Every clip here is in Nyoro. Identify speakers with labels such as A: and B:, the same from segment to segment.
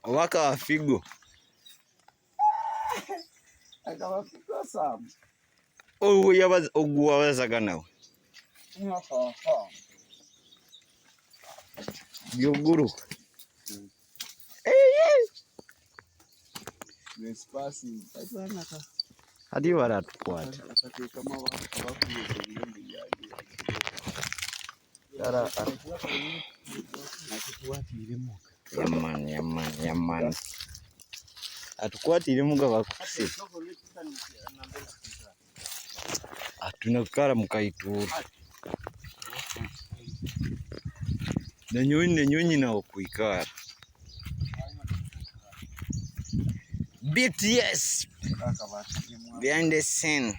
A: Oba akaba figo.
B: Akaba figo Sam.
A: Ogu wabazaga nawe. Byoguruka. Hati baratukwata. Yaman, yaman, yaman. Atukwatire muga bakukusiba. Atunakukara mukaitura. Nanyonyi nanyonyi nawe kwikara. BTS behind the scene.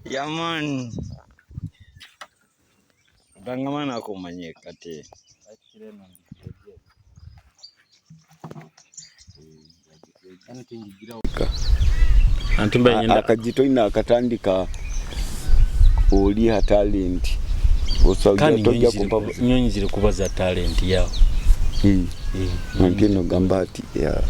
A: Yaman. Tangamana kumanye kati.
B: Akajito ina akatandika oliha talent
C: Kandi nyonyi ziri kuba za talent yawe.
B: Mpino gamba ati ya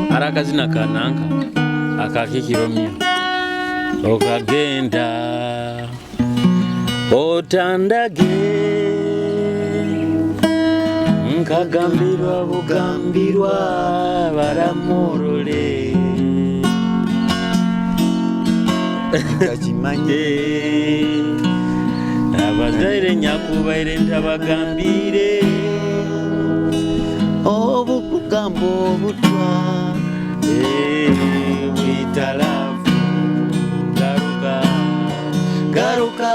C: Hari akazina kananka akakikiromyo okagenda otandage nkagambirwa bugambirwa baramurole
B: nkakimanye
C: abazaire nyakubaire ntabagambire
B: obukugambo obutwa
C: bwitalafu garuka garuka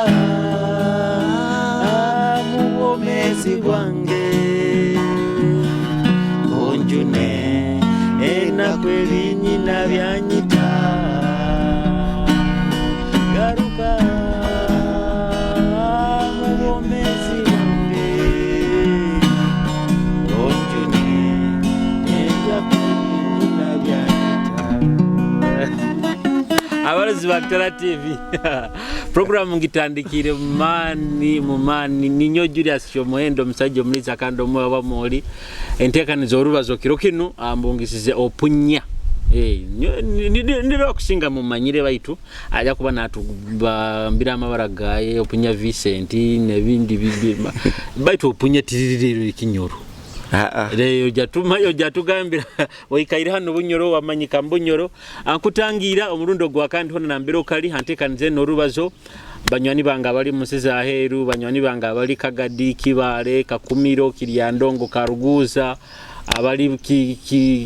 C: mu bwomezi bwange onjune enaku ebinyina byanyita garuka mu bwomezi bwange onjune enaku ebinyina byanyita. Abarozi ba Kitara TV programu ngitandikire mumani mumani ninyo Julius Kyomuhendo omusajja omuliisa kandi omwe waba mwoli enteekaniza orubazo kiro kinu ambungisize opunya. Ndira okusinga mumanyire baitu aja kuba natugambira amabara gaye Opunya Vincent nebindi baitu Opunya tiririre kinyoro. Reyo jatuma jatugambira oikaire hano Bunyoro wamanyika Mbunyoro ankutangira omurundo gwa kandi hona nambero kali hantekanize n'orubazo banywani bange abali munsi za heru, banywani bange abali Kagadi, Kibale, Kakumiro, Kiryandongo, Karuguza, abali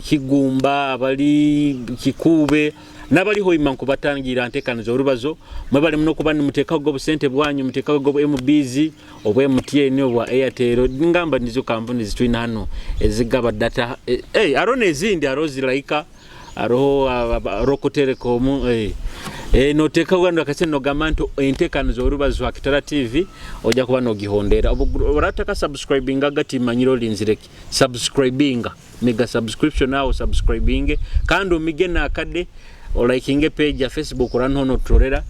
C: Kigumba, abali Kikube n'abali Hoima nkubatangira ntekaniza orubazo. Mwebale muno kuba nimutekaho obusente bwanyu, mutekaho obwa MBZ, obwa MTN, obwa Airtel, ngamba nizo kampuni zitwina hano ezigaba data. Haro n'ezindi haro ziraika, hariho Roko Telecom, notekaho gano akasente nogamba nti entekanizo orubazo ha Kitara TV ojja kuba nogihondera. Orataka subscribinga gati manyiro linzireki subscribinga miga subscription awo subscribinge kandi omige nakade olikinge page ya Facebook oranho notorera.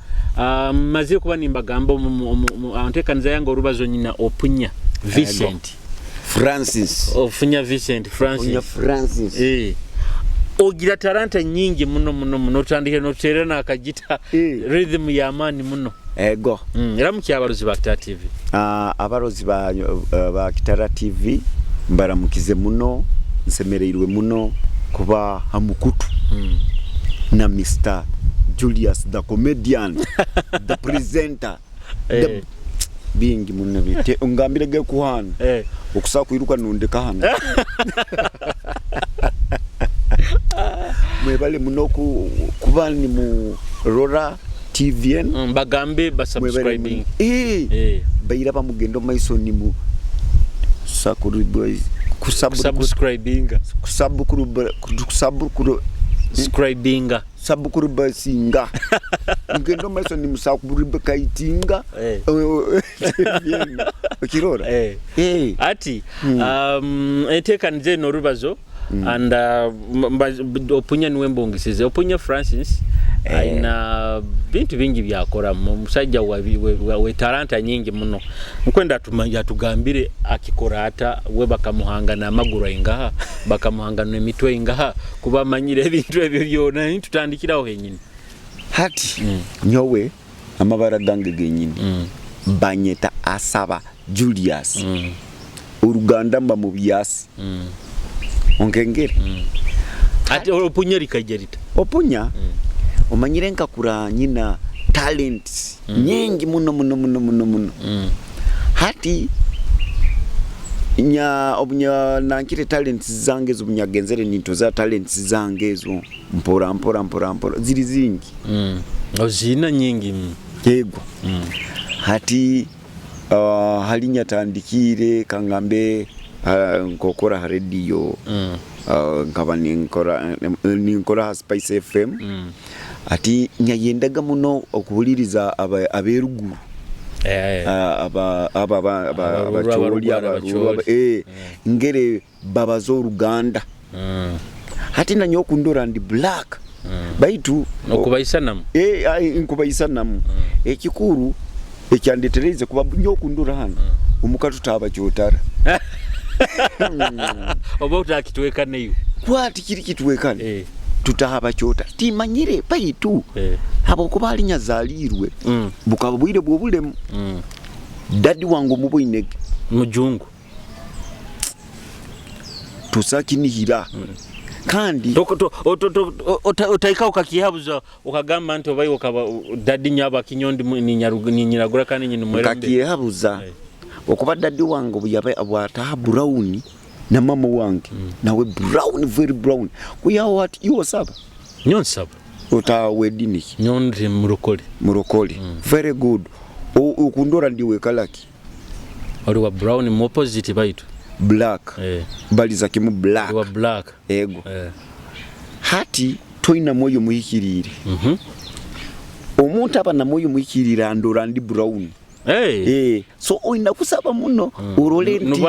C: Mazire kuba nimbagamba antekaniza yange orubazo nyina Opunya Vincent
B: Francis.
C: Opunya Vincent Francis.
B: Opunya Francis.
C: Ogira talanta nyingi muno muno muno, otandike noterera nakagita rhythm ya amani muno.
B: Ego.
C: Era mukyabarozi ba Kitara TV.
B: Abarozi ba Kitara TV mbaramukize muno, nsemereirwe muno kuba hamukutu na Mr Julius the comedian, the presenter, the bingi muno bite ungambire ge kuhana. Okusa kwiruka nundeka hano. Mwebale muno kuba ni mu Rora TVN.
C: Bagambe ba subscribing.
B: Baira bamugendo maiso ni mu sakuru boys
C: kusubscribinga.
B: Kusabukuru
C: subscribinga.
B: Sabukuru basinga. Mugendo maiso ni musakuru bakaitinga. Okirora.
C: Ati entekanize n'orubazo and Opunya niwe mbongisize. Opunya Francis aina bintu bingi byakora, musajja we talanta nyingi muno. Nkwenda atugambire akikora ata we bakamuhanga n'amaguru ingaha, bakamuhanga n'emitwe ingaha, kuba amanyire ebintu ebyo byona tutandikiraho henyini.
B: Hati nyowe amabara gange genyini banyeta Asaba Julius. Uruganda mba mu byasi. Onkengere.
C: Ati Opunya likajerita.
B: Opunya omanyire nkakura nyina talents nyingi muno muno muno muno muno. Hati nya obunya nankire talents zange ezo bunyagenzere nintoza talents zange ezo mpora mpora mpora mpora ziri zingi.
C: Ozina nyingi.
B: Yego. Hati hali nyatandikire kangambe nkokora ha radio. Nkaba ninkora ha Spice FM. Ati nyayendaga muno okuhuliriza aberuguru. Abacholi, ngere babazo Uganda. Hati nanyo kundora ndi black. Baitu
C: okubaisanamu.
B: Nkubaisanamu. Ekikuru ekyandetereze kuba nyokundora hano. Omukatu tabachotara.
C: Oba utakitweka neyo.
B: Kwati kiri kitwekane. Tutahabachota. Timanyire baitu. Abo kuba alinyazalirwe. Bukaba bwire bwobulemu. Dadi wangu mubwinege.
C: Mujungu.
B: Tusakinihira. Kandi
C: otaika ukakihabuza ukagamba nti obayi ukaba dadi nyaba kinyondi ni nyiragura kandi nyini mwerembe.
B: Ukakihabuza. Okuba dadi wangu bwataha brown na mama wange nawe brown, very brown. Kuyaho ati iwo saba.
C: Nyonsaba.
B: Utawe dini.
C: Nyondi murokole.
B: Murokole. Very good. Ukundora ndiwe kalaki.
C: Oli wa brown mu opposite baitu.
B: Black. Baliza kimu black.
C: Wa black.
B: Ego. Hati toina moyo muhikirire. Omuntu aba na moyo muhikirire andora ndi brown. So oina kusaba muno urole nti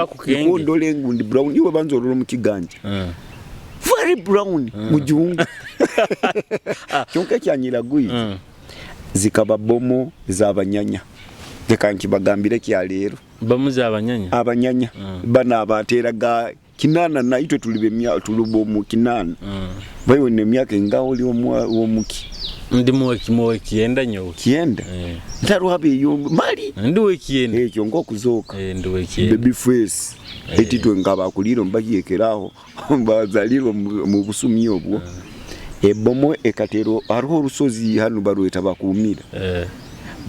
B: ndole ngundi brown iwe banzo orole mu kiganja. Very brown mujungu. Kyonka kyanyiraguye. Zikaba bomo z'abanyanya. Reka nkibagambire kya leero.
C: Bamuze abanyanya.
B: Abanyanya. Bana abateraga Kinana na itwe tuli bomu kinana. Baiwe nemyaka engaho oli omuki.
C: Ndi muwe kienda nyowe.
B: Kienda? Ntaruha beyo mali.
C: Ndi we kienda.
B: Ekyo ngokuzooka.
C: Ndi we kienda.
B: Baby face. Etitwe ngabakuliro mbahyekeraho bazalirwe mu busumi obwo. Ebomo ekatero hariho orusozi hanu barweta bakumira.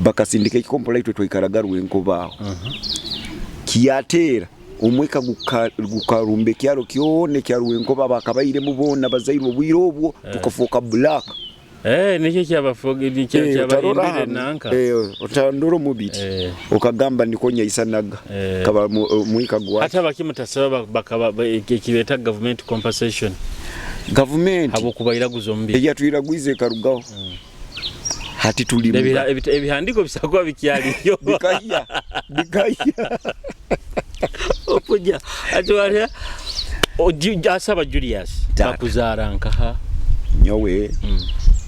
B: Bakasindika ekikompola itwe twikaraga rwenkobaho. Kiyatera omweka gukarumbe kyaro kyone kyarwenkoba bakabaire mubona bazairwe obwire obwo tukafoka black.
C: Nikyo kyabafoga nikyo kyabaindire nanka.
B: Otandoro mubiri. Okagamba niko nyaisanaga. Kaba mwika gwa.
C: Hata bakimutasaba bakaba ekibeta government compensation.
B: Government
C: abo kubairaguza omubiri.
B: Eyatwiragwize karugaho. Hati tuli
C: ebihandiko bisakwa bikyaliyo.
B: Bikaya. Bikaya.
C: Opuja atwara asaba Julius bakuzara nkaha.
B: Nyowe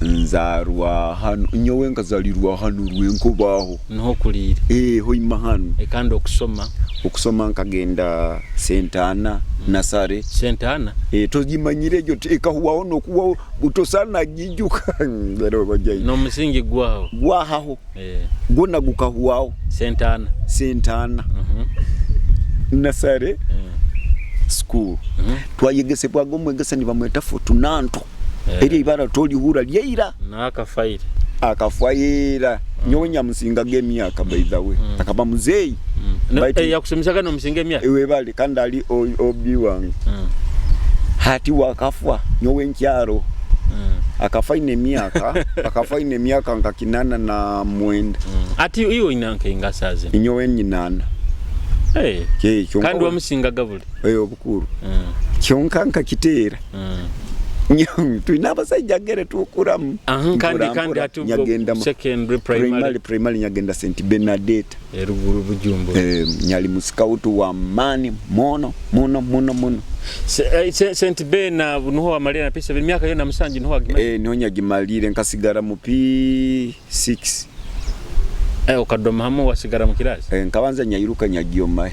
B: nzarwa hano nyowe nkazalirwa hano rwenkobaho.
C: Niho kulire.
B: Hoima hano.
C: Kandi okusoma.
B: Okusoma nkagenda Sentana Nasare.
C: Sentana?
B: Tozimanyire egyo ekahuwaho nokuwaho butosana gijuka.
C: No musingi gwaho.
B: Gwahaho. Gwona gukahuwaho.
C: Sentana.
B: Sentana. Nasare school. Twayegesebwaga omwegesa nibamweta Fortunanto. Eri ibara tolihura lyeira.
C: Nakafaire.
B: Akafaira. Nyowe nyamusinga gemyaka by the way. Akaba muzeyi.
C: Yakusomesaga no musinga emyaka.
B: Ewe bali kandi ali obi wange. Hati wakafwa nyowe nkyaro. Akafaine emyaka, akafaine emyaka nka 89.
C: Ati iyo inanka ingasaze.
B: Nyowe nyinana.
C: Kandi wamusinga gabuli.
B: Obukuru. Kyonka nka kiteera. Twina abasajja gere tukuramu.
C: Kandi ati secondary
B: primary nyagenda St Bernadette.
C: Eruguru Bujumbura.
B: Nyali muscout wa mani mono mono mono mono.
C: St Ben nuho wamalira na pesa emyaka yo na musanju nuho wagimalira.
B: Niho nyagimalire nkasigara mu P6.
C: Okadoma hamu wasigara mu kirasi.
B: Nkabanza nyayiruka nyagiyoma.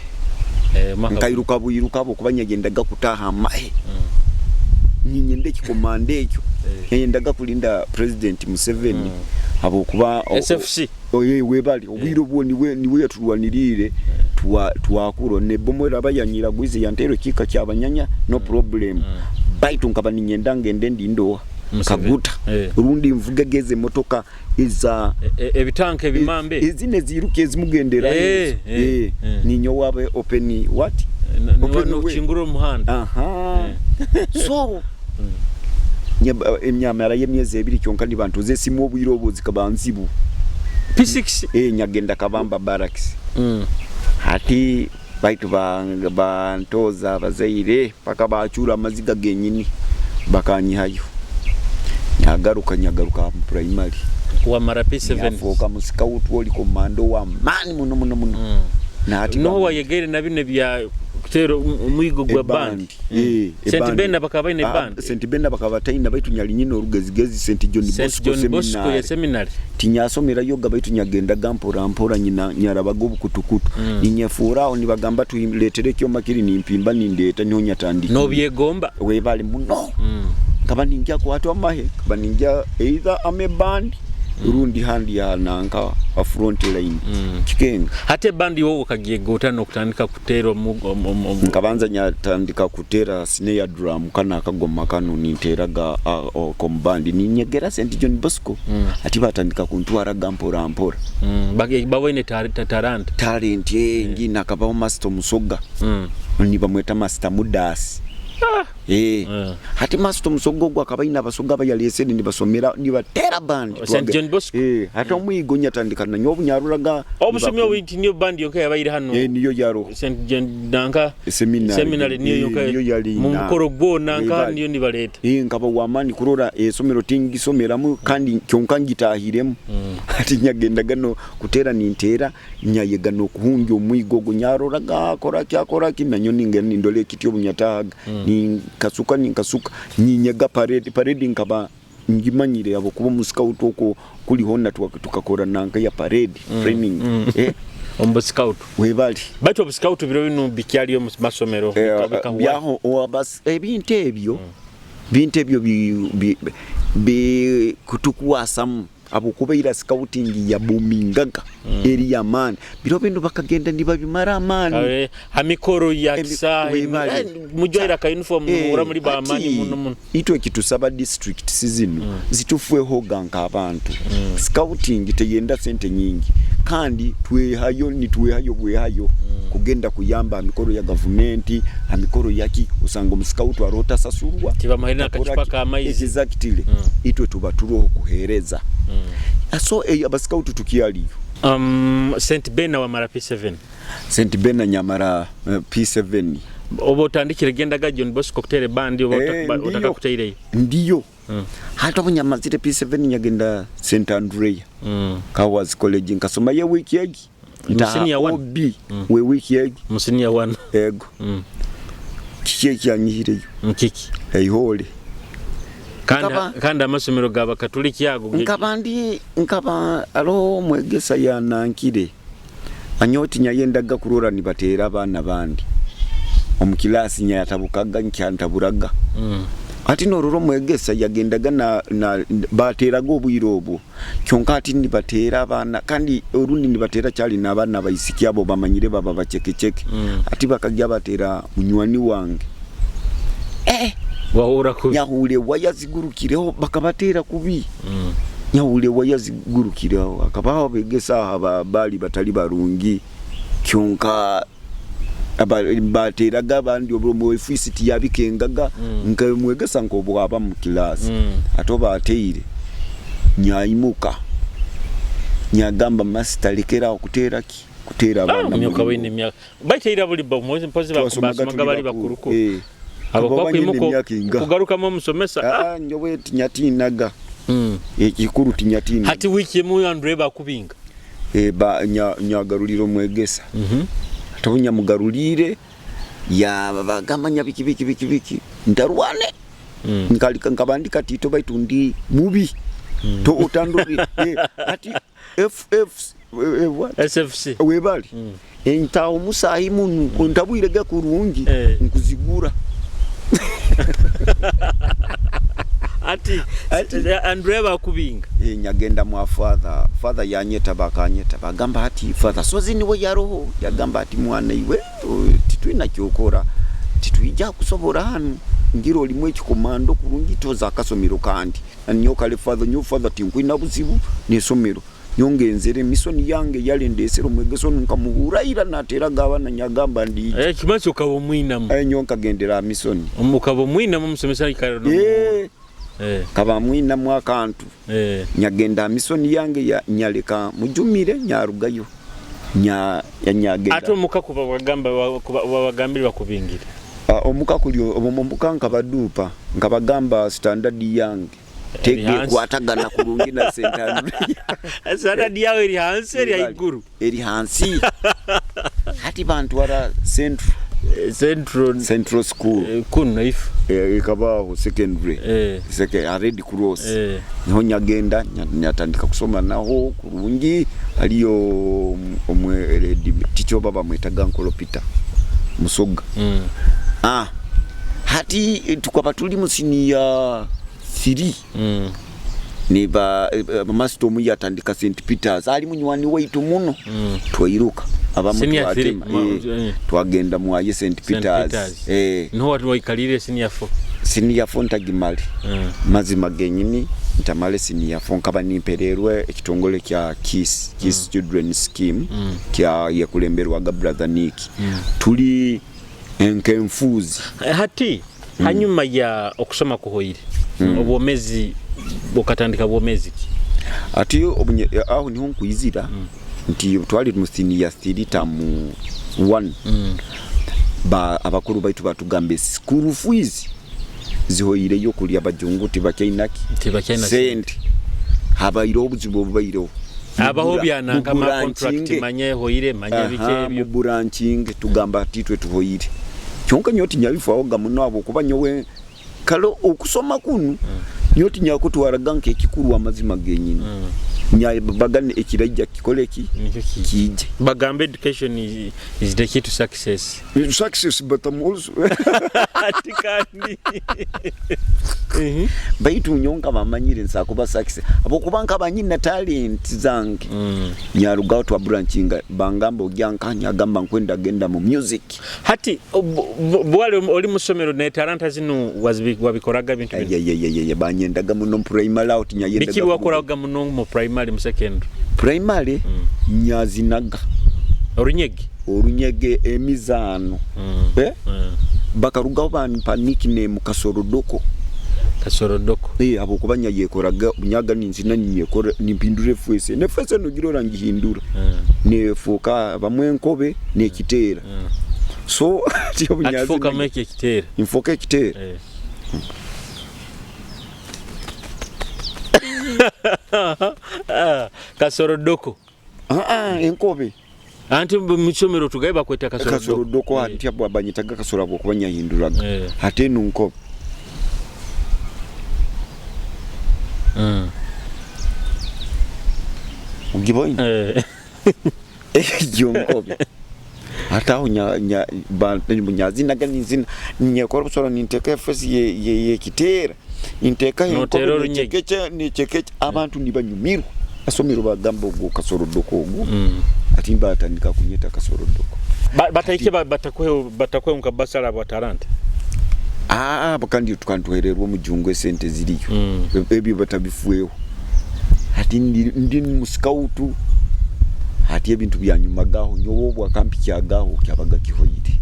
B: Nkairuka buyiruka abo kuba nyagendaga kutaha mahe. Ninyende kikomande ekyo. Nyendaga kulinda President Museveni abo kuba
C: SFC.
B: Webali obwiro bwo niwe yatulwanirire twakuro ne bomo rabayanyira gwize yantero kika kyabanyanya no problem. Baitu nkaba ninyenda ngende ndindoa kaguta rundi mvuge geze motoka iza
C: ebitanke ebimambe
B: ezine ziruke ezimugendera ninyo wabe open what
C: open no umuhanda.
B: So emyamara y'emyezi ebiri kyonka nibantuze simu obwiro obwo zikabanzibu
C: P6
B: nyagenda Kabamba barracks. Hati baitu bantoza abazaire paka bacura amaziga genyini bakanyihayo. Nyagaruka mu primary
C: wamara P7
B: nyafoka mu scout oli komando wa mani muno muno muno.
C: Na ati no wayegere na bine bya kutero omwigo gwa band. St Bena bakaba ine band.
B: St Bena bakaba taina baitu nyali nyino orugezigezi St John Bosco
C: ya seminary.
B: Tinyasomera yoga baitu nyagenda gampora mpora nyina nyarabaga obukutukutu. Ninyefuraho nibagamba tuletere kyoma kiri nimpimba nindeta niho nyatandika.
C: No byegomba.
B: Webali muno. Kaba ninjya kwatwa mahe, kaba ninjya either ame band rundi handi ya nanka a front line. Kikenga.
C: Hate bandi wowe kagiye no kutandika kutera
B: nkabanza nyatandika kutera snare drum kana akagoma kano ninteraga kombandi ninyegera St John Bosco. Ati batandika kuntwara gampora mpora.
C: Bawene talent.
B: Talent ngina akabaho Master Musoga. Nibamweta Master Mudasi. Hati Master Musoga ogwo akabaina abasoga abayalesere nibasomera nibatera band.
C: St John Bosco.
B: Hati omwigo nyatandika nanyo obunyaruraga.
C: Obusomyo witi niyo band yonka yabaire hano.
B: Niyo yaro.
C: St John nanka
B: seminary
C: niyo yonka mu mukoro gwo nanka niyo nibaleta.
B: Nkaba wamani kurora esomero tingisomeramu kandi kyonka ngitahiremu. Hati nyagendaga no kutera nintera nyayega no kuhungi omwigo ogwo nyaroraga akora kyakora kinanyo ninge nindole kityo bunyatahaga. Ninkasuka ninyega parade nkaba ngimanyire abo kuba mu scout oko kuli honna tukakora nanka ya parade training.
C: Omu buscout.
B: Webali.
C: Baitu obuscout biro binu bikyaliyo mu masomero?
B: Byaho ebintu ebyo, bintu ebyo bikutukwasamu habwokuba ira scouting yabumingaga eri y'amaani. Biro binu bakagenda nibabimara amaani.
C: Ha mikoro ya kisaahi mujwaire aka uniform nimuhurra muri b'amaani muno muno.
B: Itwe ekitusaba districts zinu zitufwehoga nk'abantu. Scouting teyenda sente nyingi kandi twehayo, nitwehayo bwehayo kugenda kuyamba ha mikoro ya gavumenti, ha mikoro yaki, osanga omuscout aroho tasasurwa.
C: Tibamuhaire n'akacupa k'amaizi.
B: Exactly. Itwe tuba turoho kuheereza. So abascout tukyaliyo.
C: St Bena wamara P7?
B: St Bena nyamara P7.
C: Oba otandikire gendaga John Bosco kuteera ebandi oba otakakutaireyo?
B: Ndiyo. Hati obu nyamazire P7 nyagenda St Andrea Kawas College, nkasomayo ewiiki egi. Ntaha OB we wiiki egi.
C: Mu senior 1?
B: Ego. Kiki ekyanyihireyo?
C: Kiki?
B: Eihole.
C: Kandi amasomero g'abakatuliki ago.
B: Nkaba ndi nkaba aroho omwegesa yanankire. Anyowe tinyayendaga kurora nibateera abaana bandi omu kilaasi, nyayatabukaga nkyantaburaga. Hati norora omwegesa yagendaga na bateeraga obwire obwo, kyonka hati nibateera abaana, kandi orundi nibateera kyali n'abaana abaisiki abo bamanyire baba bacekeceke. Hati bakagya bateera munywani wange.
C: Wahurra kubi.
B: Nyahuure waya zigurukireho, bakabateera kubi. Nyahuure waya zigurukireho, hakabaho abegesa aho baali batali barungi, kyonka bateeraga abandi, obu tiyabikengaga nkamwegesa nk'obwaba mu kilaasi. Ate obu bateire nyaimuka nyagamba, "Master, lekeraho kuteera ki kuteera abaana."
C: Myaka baine emyaka baiteira buli mpozi basomaga bali bakuruku. Abo kwakwimuka kugarukamu omusomesa.
B: Nyowe tinyatiinaga, ekikuru tinyatiina.
C: Hati wiiki emu Andre bakubinga.
B: Nyagarulira omwegesa. Ate obu nyamugarulire yabagamba nya biki biki biki biki, ntarwane nkaba ndi katito baitu ndi mubi to otandori ati FF what?
C: SFC.
B: Webali entaho omusahi munu ntabwirege kurungi nkuzigura.
C: Ati Andre bakubinga.
B: Nyagenda mwa father, father yanyeta, bakanyeta bagamba ati father sozi niwe yaroho, yagamba ati, "Mwana iwe, titwina kyokora, titwija kusobora hanu, ngira olimu ekikomando kurungi, toza akasomero kandi." Nyo kale father, nyo father tinkwina buzibu n'esomero, nyongenzere misoni yange yali ndesere omwegeso onu nkamuhuraira nateraga abaana, nyagamba ndi
C: Kimansi ukaba omwinamu.
B: Nyo nkagendera misoni.
C: Ukaba omwinamu omusomesa ikara no.
B: Kaba mwinamu akantu. Nyagenda misoni yange ya nyaleka mujumire, nyarugayo nyagenda.
C: Ate omuka kuba bagamba babagambire bakubingire?
B: Omuka kuli omuka nkabadupa, nkabagamba standard yange tegekwatagana kurungi na St Andrea.
C: Standard yawe eri hansi, eri haiguru?
B: Eri hansi. Hati bantwara Central.
C: Central.
B: Central School.
C: Kuno ifu.
B: Ikabaho secondary. Red Cross. Niho nyagenda nyatandika kusoma naho kurungi, aliyo omwe red teacher baba mwetaga Nkolo Peter Musoga. Hati tukaba tuli mu senior 3. Niba master omu yatandika St Peters, ali munywani waitu muno. Twairuka abamu
C: Senior three,
B: twatema, twagenda mwaye St Peters.
C: Niho watu waikalire senior 4?
B: Senior 4 ntagimale. Mazima genyini ntamale senior 4, nkaba nimpererwe ekitongole kya KISS, KISS Children Scheme, kya yakulemberwaga brother Nick. Tuli enkenfuzi.
C: Hati hanyuma ya okusoma kuhoire, obwomezi bukatandika bwomezi ki?
B: Ati aho niho nkwizira nti twali mu senior 3 term 1. Ba abakuru baitu batugamba school fees zihoireyo kulya abajungu tibakyainaki
C: Tibakyaina
B: sente. Habaire obuzibu obubaireho.
C: Abaho byananga ma contract manye hoire manye bike ebyo.
B: Mu branching tugamba ati twe tuhoire. Kyonka nyo tinyabifaho muno abo kuba nyowe kalo okusoma kunu nyo tinyakutwaraga nk'ekikuru amazima genyini. Bagane ekiraija kikole ki?
C: Nikyo ki.
B: Kiije.
C: Bagamba education is the key to success.
B: Success, but I'm also
C: Ati kandi
B: baitu nyowe nkaba manyire nsakuba success habwokuba nkaba nyina talent zange. Nyarugaho twa branchinga, bangamba ojya nkanya, agamba nkwenda genda mu music.
C: Hati bwali oli musomero ne talanta zino wabikoraga bintu bino?
B: Ayayayaya, banyendaga muno mu primary out, nyayendaga.
C: Biki wakoraga muno mu primary, mu secondary?
B: Primary nyazinaga.
C: Orunyege?
B: Orunyege, emizaano. Eh? Bakarugaho bampa nickname Kasorodoko.
C: Kasorodoko.
B: Eh, habwokuba nyayekoraga nyaga ninzina, ninyekora, nimpindura efwese nefwese nogirora ngihindura, nefuuka bamwe enkobe nekiteera. So ati obunyazi
C: Atifuuka meki ekiteera?
B: Nfuuka ekiteera.
C: Eh. Kasorodoko.
B: Ah, ah, enkobe.
C: Anti mu kisomero tugaye bakweta Kasorodoko.
B: Kasorodoko. Ati abo banyitaga kasoro habwokuba nyahinduraga. Ate eno nkobe. Ugibonye?
C: Eh.
B: Egyo nkobe. Ate aho nyazinaga, ninzina, nyekora obusoro, ninteka efesi yekiteera, ninteka
C: Noteera orunyege.
B: enkobe nekyekekye, abantu nibanyumirwa asomero, bagamba ogwo Kasorodoko ogwo. Ati mbatandika kunyeta Kasorodoko.
C: Bataike batakweho nka basala bwa talanta.
B: Aa, kandi tukantuhererwa omujungu, esente ziriyo. Ebyo batabifueho. Ati ndi musikautu, ati ebintu byanyumagaho nyowe obwakampikyagaho kyabaga kihoire.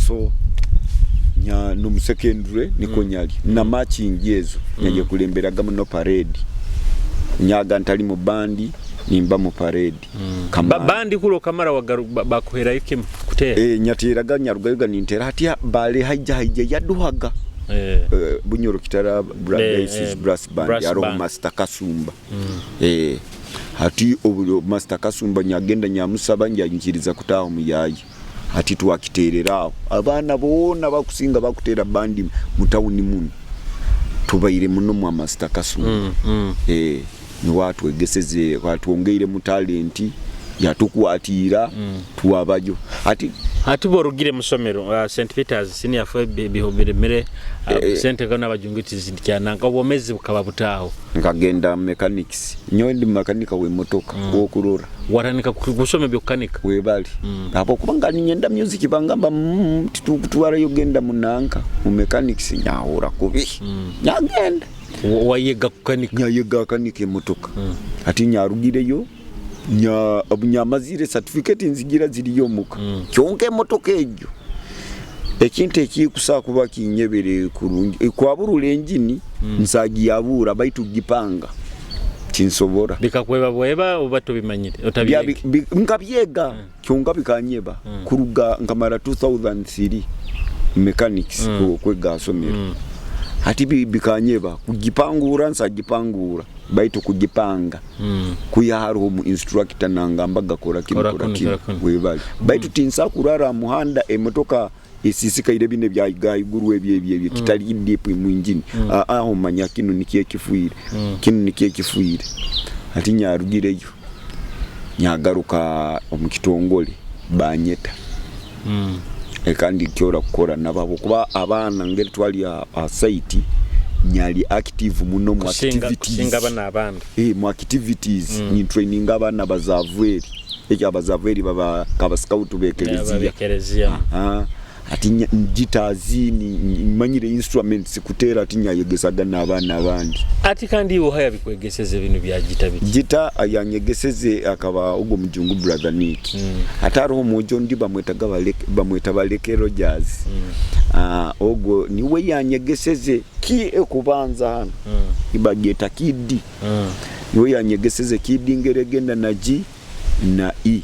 B: So nya nomusekendure niko nyali na marching ezo, nyaje kulemberaga muno parade, nyaga ntali mu bandi, nimba mu parade.
C: Bandi kulo kamara wagaru bakuherayo kimu kuteera?
B: Eh, nyateraga, nyarugayoga nintera. Ati bale haija haija yaduhaga. Bunyoro Kitara Diocese Brass Band.
C: Brass
B: Aroho
C: band.
B: Master Kasumba. Hati obu Master Kasumba nyagenda nyamusaba, njankiriza kutaho muyayi, hati twakiterera aho abaana boona bakusinga bakutera bandi mu tawuni muno, tubaire muno mwa Master Kasumba. Niwe atwegeseze, atwongeire mu talenti, yatukwatira, twabayo ati.
C: Ati borugire musomero St Peters Senior 4 bihobiremere sente kana abajungiti zidikyananga, obwomezi bukaba butaho?
B: Nkagenda mechanics, nyowe ndi makanika w'emotoka, wokurora.
C: Watandika kusoma ebyokukanika?
B: Webali abo kubanga ninyenda music, bangamba titukutwarayo, genda munanka mu mechanics. Nyahura kubi, nyagenda.
C: Wayega kukanika?
B: Nyayega akanika emotoka. Ati nyarugireyo, nya nyamazire certificate nzigira ziriyo muka. Kyonka emotoka egyo ekintu ekikusa kuba kinyebere kurungi, kwaburula engini, nsagiyabura, baitu gipanga kinsobora.
C: Bikakweba bweba oba tobimanyire? Otabyega?
B: Nkabyega, kyonka bikanyeba. Kuruga nkamara 2003 mechanics, okwega asomero, ati bikanyeba kugipangura, nsagipangura, baitu kugipanga kuya hariho mu instructor nangamba gakora kino,
C: Kora
B: kora
C: kuno,
B: kino.
C: kora kuno.
B: Webali, baitu tinsa kurara muhanda emotoka esisikaire bine bya gaiguru ebyo ebyo ebyo kitali deep mu engine. Aho manya kino nikiye kifuire, kino nikiye kifuire. Ati nyarugireyo, nyagaruka omu kitongole, banyeta. Kandi kyora kukora nabo kuba abaana ngeri twali a site, nyali active muno mu
C: kusinga
B: activities.
C: Kusinga bana abandi?
B: Mu activities ni training abaana bazavueri, ekyo abazavueri baba kaba scout bekelezia.
C: Abekelezia.
B: Ah, ati guitars ni manyire instruments kutera, ati nyayegesaga n'abaana abandi.
C: Ati kandi iwe haya bikwegeseza ebintu bya gita biki?
B: Gita ayanyegeseze akaba ogwo mujungu brother Nick. Ate hariho omwojo ndi bamwetaga bamweta Baleke Rogers. Ogwo niwe yanyegeseze ki ekubanza hano, ibagyeta kidi. Niwe yanyegeseze kidi ngeri na G na E.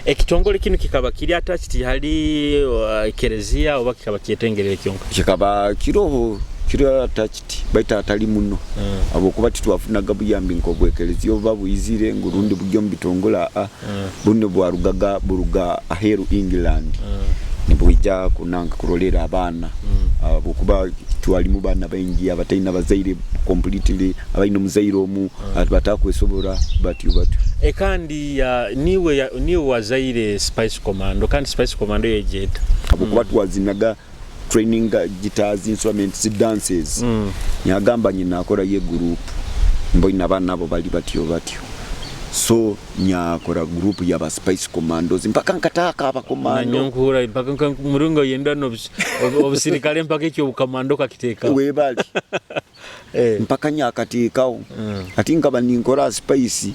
C: Ekitongole kino kikaba kiri attached hali ekelezia oba kikaba kyetengerere kyonka?
B: Kikaba kiroho, kiri attached, baita atali muno, habwokuba titwafunaga buyambi nk'obwekelezia oba bwizire ngu rundi buryo mu bitongole. Aa, buno bwarugaga buruga aheru England, nibwija kunanga kurolera abaana. Habwokuba twalimu baana baingi abataina bazaire completely, abaina omuzaire omu, batakwesobora batyo batyo.
C: Kandi niiwe wazaire Spice Commando, kandi Spice Commando yaija eta?
B: Habwokuba twazinaga training guitars, instruments, dances. Nyagamba nyina akorayo group, mboine abaana abo bali batyo batyo, so nyakora group yaba Spice Commandos mpaka nkataaka abakomando.
C: Nanyonkura mpaka muringo yenda obusirikale mpaka ekyo obukamando kakiteekaho.
B: Webali. Mpaka nyakateekaho. Ati nkaba ninkora Spice,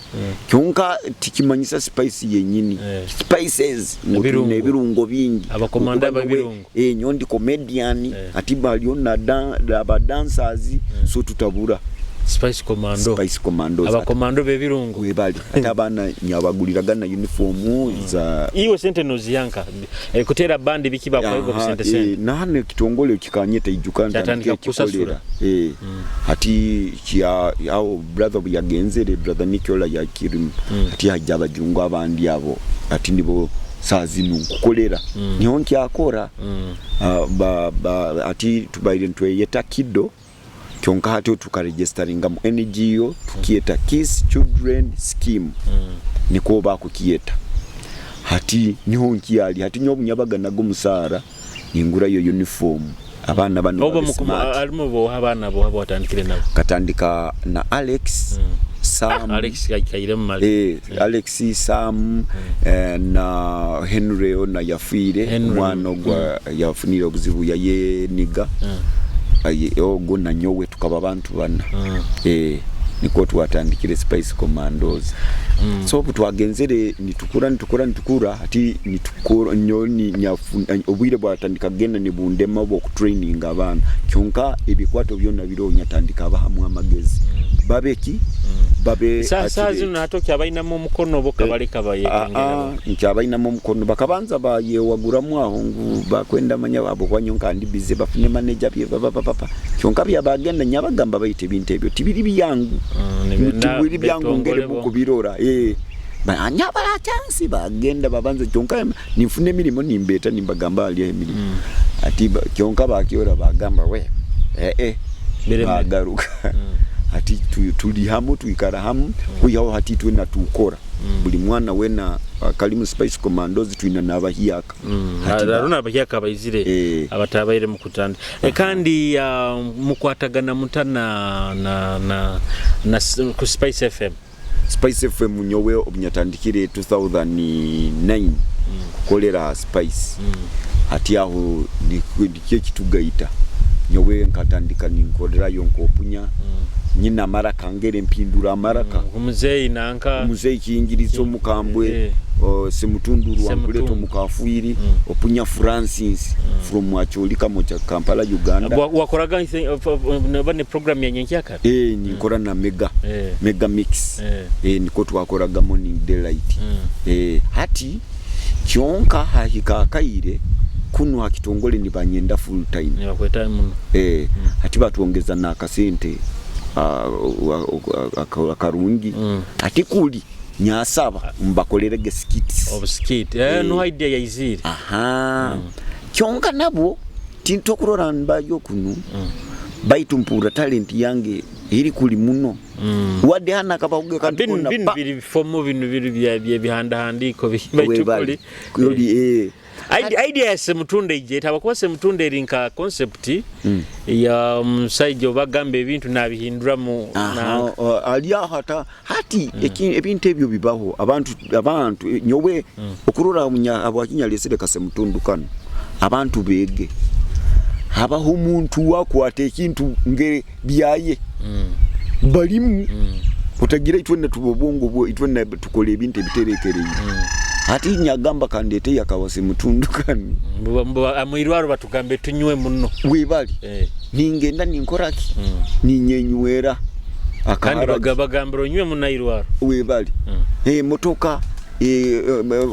B: kyonka tikimanyisa Spice yenyini. Spices ngu
C: Ebirungo.
B: twine ebirungo bingi.
C: Abakomando
B: Okuba nyowe,
C: ab'ebirungo.
B: Nyowe ndi comedian, ati baliyo na aba dancers, so tutabura.
C: Spice Commando.
B: Spice Commandos.
C: Abakomando b'ebirungo.
B: Webali. Ate abaana nyabaguliraga na uniform za
C: Iwe sente noziyanka. Kuteera bandi biki bakwego sente sente.
B: Nahano ekitongole kikanyeta ijuka
C: Kyatandika
B: ntandika
C: kukusasura.
B: ekikolera. Ati kya awo brother bwe yagenzere, brother Nicola yakirimu. Ati hajja abajungu abandi abo. Ati nibo saa zinu nkukolera. Niho nkyakora. Ati tubaire ntweyeta Kido. Kyonka hati tukaregisteringa mu NGO tukiyeta Kiss Children Scheme. Niko bakukiyeta. Hati niho nkyali, hati nyo bunyabaga nago musaara ningurayo uniform. Abaana bano
C: Obo
B: babe smart.
C: Alimu bo abaana bo abo watandikire nabo.
B: Katandika na Alex, Sam.
C: Alex kaire mu mali.
B: Alex, Sam, na Henry ona yafiire.
C: Henry.
B: Omwana ogwa yafunire obuzibu yayeniga. Aye, ogwo na nyowe tukaba bantu bana. Niko twatandikire Spice Commandos. So obu twagenzere nitukura nitukura nitukura ati nitukura nyoni nyafu obwire bwatandika kugenda nibundema obwo training abaana. Kyonka ebikwato byonna biro nyatandika abahamu amagezi. Babeki? Babe
C: Saa
B: akire.
C: zino hatoki abainamu omukono bo kabaleka bayekengera.
B: Nkyabainamu omukono bakabanza bayewaguramu aho ngu bakwenda manya abo kwanyo nkandi bize bafune manager bye baba baba baba. Kyonka byabagenda nyabagamba bayite ebintu ebyo tibiri byangu. Tibiri byangu ngere
C: Betongole bo.
B: mukubirora. Anyabala chance bagenda babanza kyonka nifune emirimu nimbeta nimbagamba ali emirimu. Ati kyonka bakyora bagamba we.
C: Bireme.
B: Bagaruka. Ati tuli hamu tuikara hamu kuyaho hati twena tukora. Buli mwana wena kalimu Spice Commandos twina n'abahiyaka. Hati
C: Aruna abahiyaka abaizire abatabaire mu kutanda. Kandi mukwatagana muta na ku Spice FM.
B: Spice FM nyowe obunyatandikire 2009 kukolera Spice. Hati aho nikyo kitugaita. Nyowe nkatandika ninkolerayo nkopunya. Nyina maraka ngere mpindura maraka.
C: Umuzeyi nanka.
B: Umuzeyi kiyingirizo mukambwe. Semutundu
C: Semutundu.
B: Rwankuleto mukafuiri. Opunya Francis from Acholi Kamocha Kampala Uganda.
C: Wakoraga ne program ya nyenkyaka?
B: Nikora na Mega. Mega Mix. Niko twakoraga Morning Daylight. Hati kyonka hahika akaire kuno hakitongole ni banyenda full time.
C: Ni bakweta muno.
B: Hati batuongeza na akasente, akarungi. Hati kuli nyasaba mbakolerege skits.
C: Of skit. No idea ya iziri.
B: Kyonka nabo tintokurora mbayo kunu. Baitu mpura talent yange iri kuli muno. Wadde hana kabahuge kandi kona
C: Binu
B: pa.
C: biri fomu binu biri bya bihanda handiko baitu
B: Webali.
C: kuli.
B: Kuli,
C: Idea ya Semutunde ije tabakuba Semutunde eri nka concept ya musajja obagamba ebintu nabihindura mu na
B: Ali aho hati ebintu ebyo bibaho abantu nyowe okurora abwakinyalesere ka Semutundu kano abantu bege habaho omuntu wakwata ekintu ngere byaye. Balimu. Otagira itwe tubobongo bwo itwe tukole ebintu ebiterekereye. Hati nyagamba kandete yakawase mutundu kani.
C: Mwirwaro batugambe tunywe muno.
B: Webali. Ningenda ninkoraki. Ninyenywera.
C: Kandi
B: Akahara.
C: bagambira onywe muno irwaro.
B: Webali. Motoka,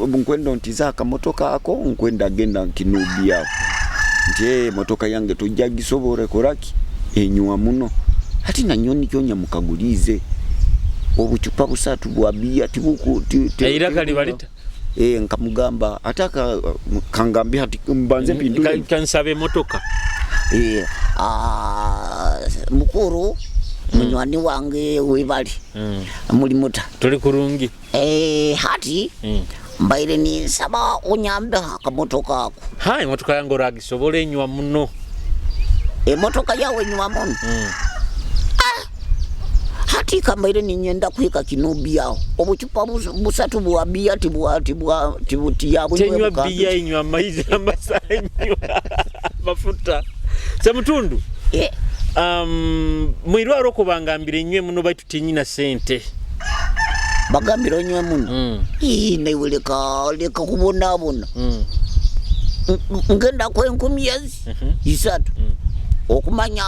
B: nkwenda ntizaka motoka ako nkwenda genda nkinubia. Nti motoka yange tujja gisobora koraki. Enywa muno. Hati na nyoni kyonya mukagulize. Obuchupa busatu bwa bia tibuku
C: Era kali balita.
B: Nkamugamba ataka kangambia hati mbanze mpindule.
C: Kansabe motoka.
D: Mukuru munywani wange webali muli muta?
C: Tuli kurungi.
D: Hati mbaire ninsaba onyambeho akamotoka ako.
C: Ha, emotoka yange oragisobola, enywa muno.
D: Emotoka yawe enywa muno? Hati kambaire ninyenda kuhika Kinubi aho, obucupa busatu bwa biya tibwa tibwa
C: tiyabunywe. Tenywa biya, enywa amaizi amasa, enywa mafuta. Semutundu, mwirwaro okwo bangambire enywe muno, baitu tinyina sente.
D: Bagambire onywe muno? Ii, naiwe leka leka kubonabona. Ngenda kwenkumi ezi isatu okumanya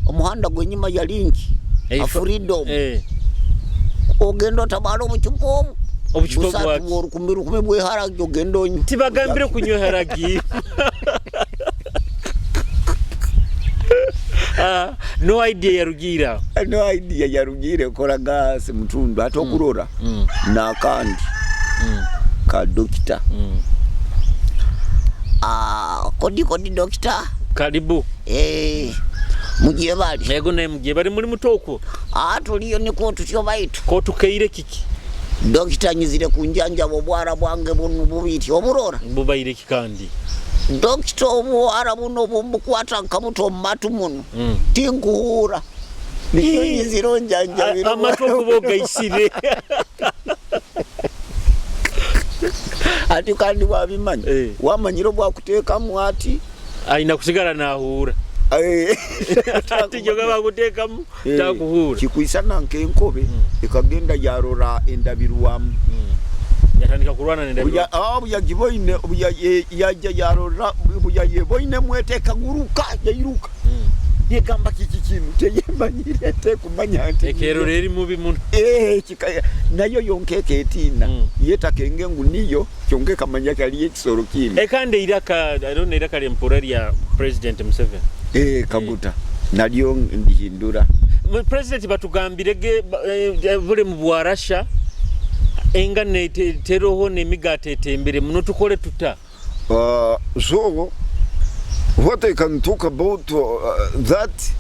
D: omuhanda gwenyuma yalingi a Freedom. Ogenda otabala obucupa obu
C: Obucupa
D: busatu
C: bwaki?
D: bw'orukumi rukumi bweharagi, ogenda onywe.
C: Tibagambire kunywa haragi. Ah, no idea yarugira.
B: No idea yarugire koraga Semutundu ate okurora nakandi ka dokita.
D: Ah, kodi kodi dokita.
C: Karibu.
D: Mugiye bali?
C: Yego, naye mugiye bali muri mutoko.
D: Ah, tuliyo niko tutyo baitu.
C: Ko tukeire kiki?
D: Dokita, nyizire kunjanjaba obwara bwange bunu bubiri oburora.
C: Bubaire kikandi?
D: Dokita, obuwara buno bumbukwata nkabuto mumatu muno, tinkuhura, nikyo nyizire onjanjabira.
C: Amatu okuba ogaisire.
B: Ati kandi wabimanya? Wamanyire obwakuteekamu ati.
C: Aina kusigala nahuura. Ati joga bakuteekamu takuhuura.
B: Kikwisana nkenkobe ekagenda yarora endabirwamu.
C: Yatandika kulwana nendabirwamu.
B: Buyagiboine yajja yarora buyayeboine mwete ekaguruka yairuka, yegamba kiki kinu teyemanyire tekumanya nti
C: Ekerora eri mubi muno.
B: Nayo yonka eketiina. Yetakenge ngu niyo kyonka ekamanya kaliyo ekisoro kindi.
C: Ekandi eiraka, I don't know, iraka lyempura lya President Museveni.
B: Kaguta nalyo ndihindura.
C: President, batugambire ge bulemu bwa Russia, engano teroho n'emigaati etembere muno, tukole tuta?
E: So what I can talk about that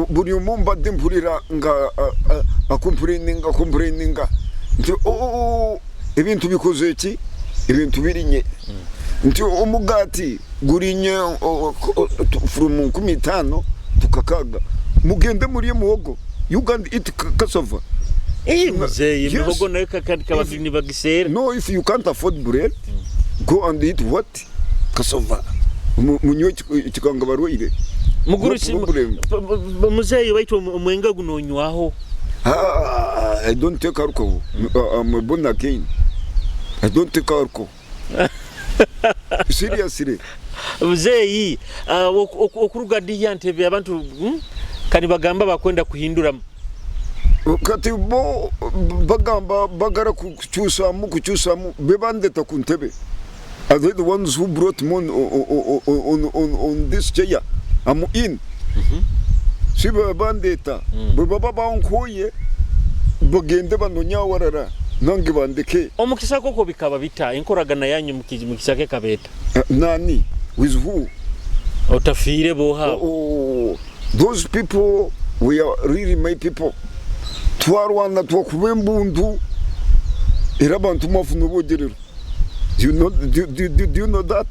E: buri omu mbadde mpulira nga acomplaininga complaininga nti "Oh, ebintu bikoze ki, ebintu birinye," nti omugaati gurinye from 5,000 tukakaga. Mugende murye muhogo, you can eat cassava.
C: Muzeeyi.
E: Yes.
C: Emihogo nayo kandi kabagini bagiseera.
E: No, if you can't afford bread, go and eat what? Cassava. Munywe ekikanga barwaire.
C: Mugurusi.
E: No problem.
C: Muzeeyi, baitu omwenge guno onywaho?
E: Ah, I don't take alcohol. I'm a born again. I don't take alcohol. Seriously.
C: Muzeeyi, okuruga diya ntebe abantu, kani bagamba bakwenda kuhinduramu.
E: Kati bo bagamba bagara kukyusaamu kukyusaamu be bandeta ku ntebe. Are they the ones who brought me on this chair? I'm in. Si be bandeta. Bwe baba bankoye bagende banonye awarara nange bandeke.
C: Omukisa koko bikaba bita enkoragana yanyu mukisaka ekabeeta?
E: Nani? With who?
C: Otafiire boha.
E: Oh, those people we are really my people. Twarwana twakuba embundu era abantu mwafuna obwogerero. Do you know, do you know that?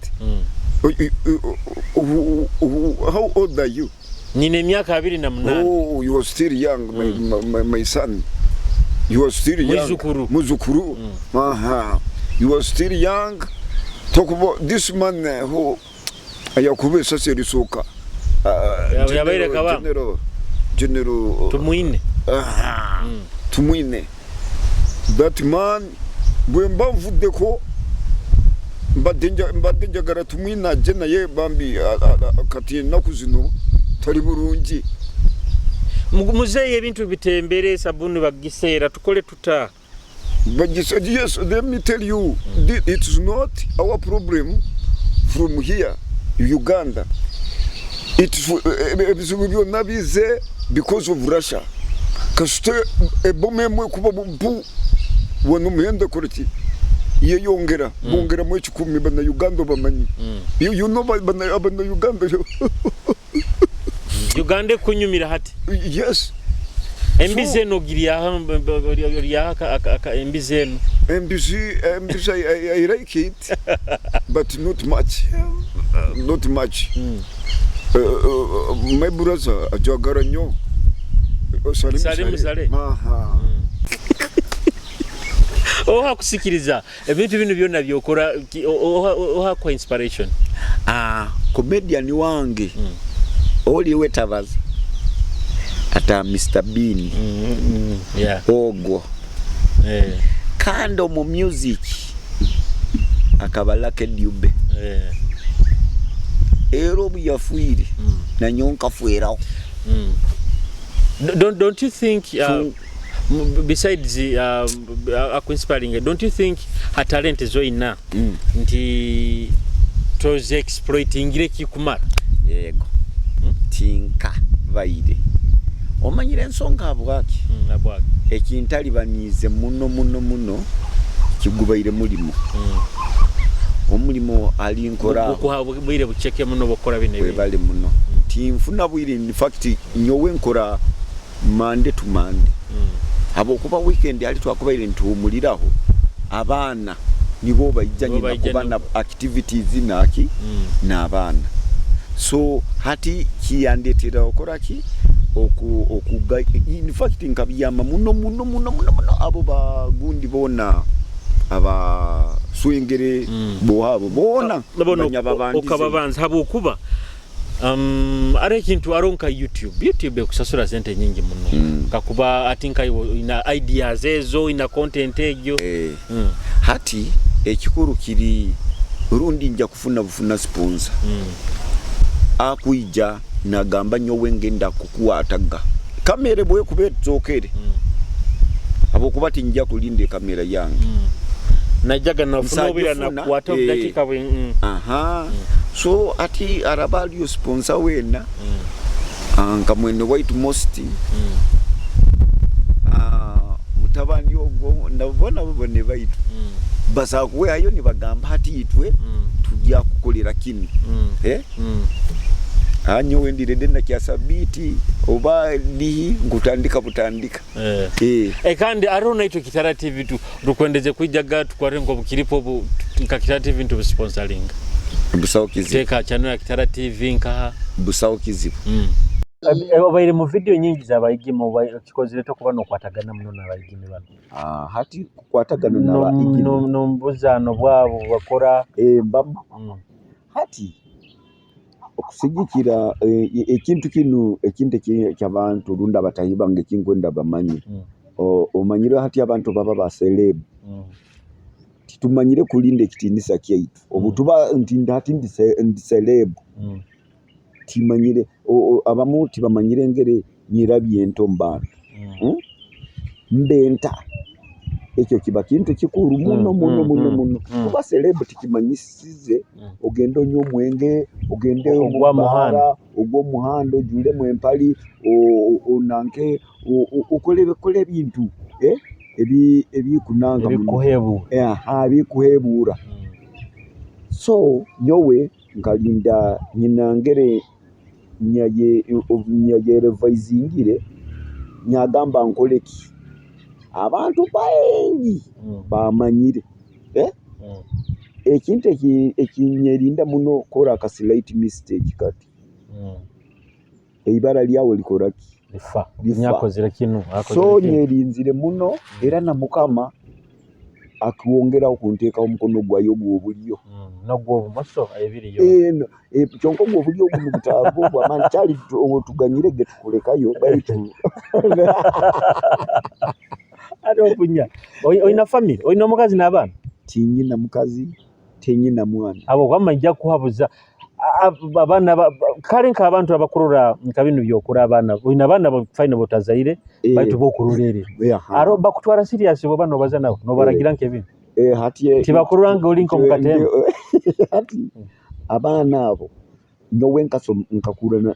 E: How old are you?
C: Nina emyaka 28.
E: Oh, you are still young, my son. You are still young.
C: Muzukuru.
E: Muzukuru. Aha. You are still young. Talk about this man who yakuba esasi erisooka.
C: Yabaire Kabamba.
E: General
C: Tumwine.
E: Aha. Tumwine. That man, bwe mba nvuddeko mbadde njagala Tumwine ajje, naye bambi kati ennaku zino tali bulungi.
C: Muzeeyi, ebintu bitembere, sabuni bagiseera, tukole tuta?
E: But you said, yes, let me tell you, it's not our problem from here, Uganda. It's ebizibu byonna bize because of Russia. Kasite ebomu emwe kuba bu wano muhendo ekola ki? Yeyongera, bongeramu 1,000 bannayuganda bamanyi. You know bannayuganda.
C: Uganda ekunyumira hati.
E: Yes.
C: Embizi eno ogiryaho, olyaho embizi eno?
E: Embizi I like it, but not much, not much. My brother ajagara nnyo. Salim.
C: Salim Saleh.
E: Aha.
C: Oha kusikiriza ebintu bino byonna byokora, oha kwa inspiration?
B: Ah, comedian wange oli wetabaza ata Mr Bean. Ogwo. Kandi omu music akaba Lucky Dube. Era obu yafiire, nanyowe nkafiiraho.
C: Don't you think, besides akuinspiring, don't you think ha talent zoina nti tozi exploitingire kikumara?
B: Yego, tinka baire omanyire ensonga habwaki.
C: Abwaki?
B: Ekintalibaniize muno muno muno kigubaire mulimo. Omulimo ali nkora.
C: Gukuha bwire buceke muno bukora bino ebintu.
B: Webale muno. Tinfuna bwire. In fact, nyowe nkora Monday to Monday, habwokuba weekend ali twakubaire ntuhumuliraho, abaana nibo baija.
C: Nibo
B: nyina
C: baija.
B: Kuba na activities naki n'abaana, so hati kiyandetera okoraki okuga. In fact, nkabyama muno muno muno muno muno abo bagundi bona aba swengere bohabo bona.
C: Nabona.
B: Banyababandize.
C: Okababanza habwokuba ari ekintu aro nka YouTube ekusasura sente nyingi muno. Kakuba ati nka iwe ina ideas ezo, ina content egyo.
B: Hati ekikuru kiri rundi nja kufuna bufuna sponsor akwija nagamba, "Nyowe ngenda kukwataga kamere bwekuba etsokere," habwokuba tinja kulinda ekamera yange.
C: Najjaga nafuna obwira.
B: Nsajufuna,
C: Nakwata obudakiika bwe.
B: Aha, so ati araba aliyo sponsor wena, nka mwene waitu most, mutabani ogwo nabo bone baitu basakuweayo nibagamba hati itwe tujja kukolera kinu. Eh? Anyowe ndirede nakyasabiti oba dihi nkutandika butandika.
C: Eh.
B: Eh.
C: E, kandi ariho naitwe Kitara TV tu rukwendeze kwijaga tukwate nko bukiripo bu nka Kitara TV ntubisponsoringa.
B: Busawo kizibu.
C: Teeka channel ya Kitara TV nkaha.
B: Busawo kizibu.
C: Obaire mu video nyingi z'abayigimi, kikozire tokuba nokwatagana muno n'abayigimi bano?
B: Ah, hati kukwatagana n'abaigimi
C: N'omubuzaano bwabo bakora.
B: Eh, mbamu. Hati okusigikira ekintu kinu, ekintu ekyabantu rundi abatahi bange ekinkwenda bamanye, omanyire hati abantu baba ba celeb, titumanyire kulinda ekitinisa kyaitu. Obu tuba nti hati ndi celeb, timanyire abamu tibamanyire engeri nyirabye ento mu bantu. Mbenta ekyo kiba kintu kikuru muno muno muno muno. Kuba celeb tikimanyisize ogende onywe omwenge, ogende
C: Ogwa
B: omu
C: muhanda.
B: baara, ogwa omuhanda, ojuremu empali, onanke okole kole ebintu ebikunanga muno.
C: Ebikuhebuura.
B: Aha, ebikuhebuura. So nyowe nkalinda nyinangere nyayerevaizingire, nyagamba nkoleki abantu baingi bamanyire, eh? Ekintu ekinyerinda muno kora aka slight mistake kati eibara lyawe likoraki?
C: Lifa.
B: Lifa.
C: Nyakozire kinu akozire
B: So
C: kinu.
B: nyerinzire muno, era na Mukama akiwongeraho kunteekaho omukono gwayo ogw'obulyo.
C: N'ogw'obumoso ebiri yo.
B: Eno kyonka ogw'obulyo oguno butaago obwamaani kyali tuganyire ge tukulekayo baitu.
C: Ate opunya oyina family, oyina omukazi n'abaana?
B: Tinyina mukazi, tinyina mwana.
C: Abo kwama nja kuhabuza abaana kale nk'abantu abakurora nka binu byokora, abaana oyina abaana fine botazaire, baitu bokurorere. Aro bakutwara serious boba nobaza nabo nobaragira nk'ebintu?
B: Hati
C: Tibakurora nga oli nk'omukatemba?
B: Hati abaana abo nyowe nkakura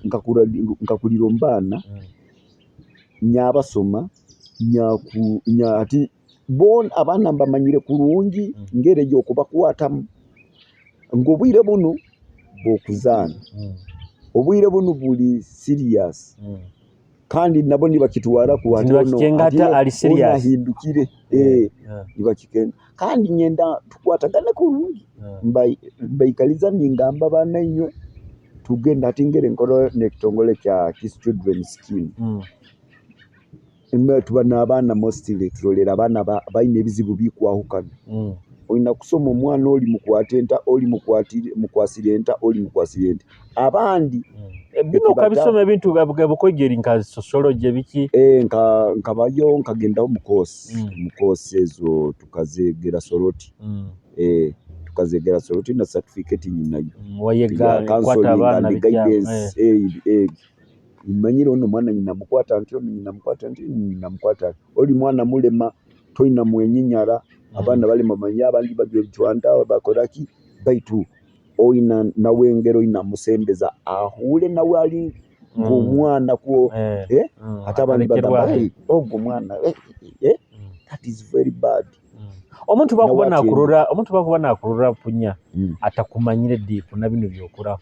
B: nkakurira omu baana, nyabasoma nyaku nya hati bona abaana mbamanyire kurungi ngeri ey'okubakwatamu ngu obwire bunu bw'okuzaana. Obwire bunu buli serious. Kandi nabo nibakitwaraku hati ono
C: Nibakikenga
B: hati
C: hata ali
B: ono
C: serious.
B: ahindukire nibakikenga. Kandi nyenda tukwatagane kurungi. Mbaikaliza ningamba baana inywe tugenda hati ngere nkora n'ekitongole kya Kiss Children Scheme. Tuba n'abaana mostly turolera abaana baine ebizibu bikwahukana. Oina kusoma omwana oli mukwate enta, oli mukwasire enta, oli mukwasire enta. Abandi
C: Bino okabisoma ebintu bukoigeri nka sociology biki?
B: Nkabayo nkagendaho mu course. Mu course ezo tukazegera Soroti. Tukazegera Soroti na certificate nyinayo.
C: Wayega kwata abaana
B: and guidance. Manyire ono mwana nyina mukwata nti, ono nyina mukwata nti, nyina mukwata nti. Oli mwana mulema toina mwenyinyara. Abaana balema manya abandi bajwe cwanta bakoraki baitu oina nawe ngero oina musembeza ahule nawe ali ng'omwana kwo ate abandi bagamba hey, ogwo mwana that is very bad.
C: Omuntu bakuba nakurora, omuntu bakuba nakurora punya atakumanyire deep na bino byokora.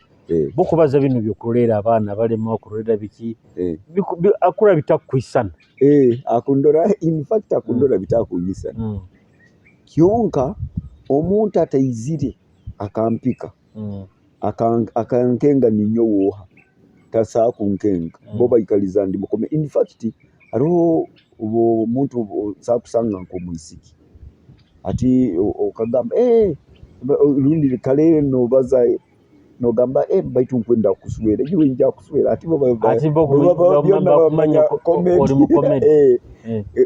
C: Bokubaza bino byokurorera abaana balema okurorera biki akura bitakwisana.
B: Akundora in fact akundora bitakunyisana. Kyonka omuntu ataizire akampika akankenga ninyo woha tasaa kunkenga bo baikaliza ndi mukome. In fact hariho omuntu sakusanga nk'omwisiki ati okagamba rundi kale nobaza nogamba baitu nkwenda kuswera iwe nja kuswera ati bo
C: bamanya oli mu comedy.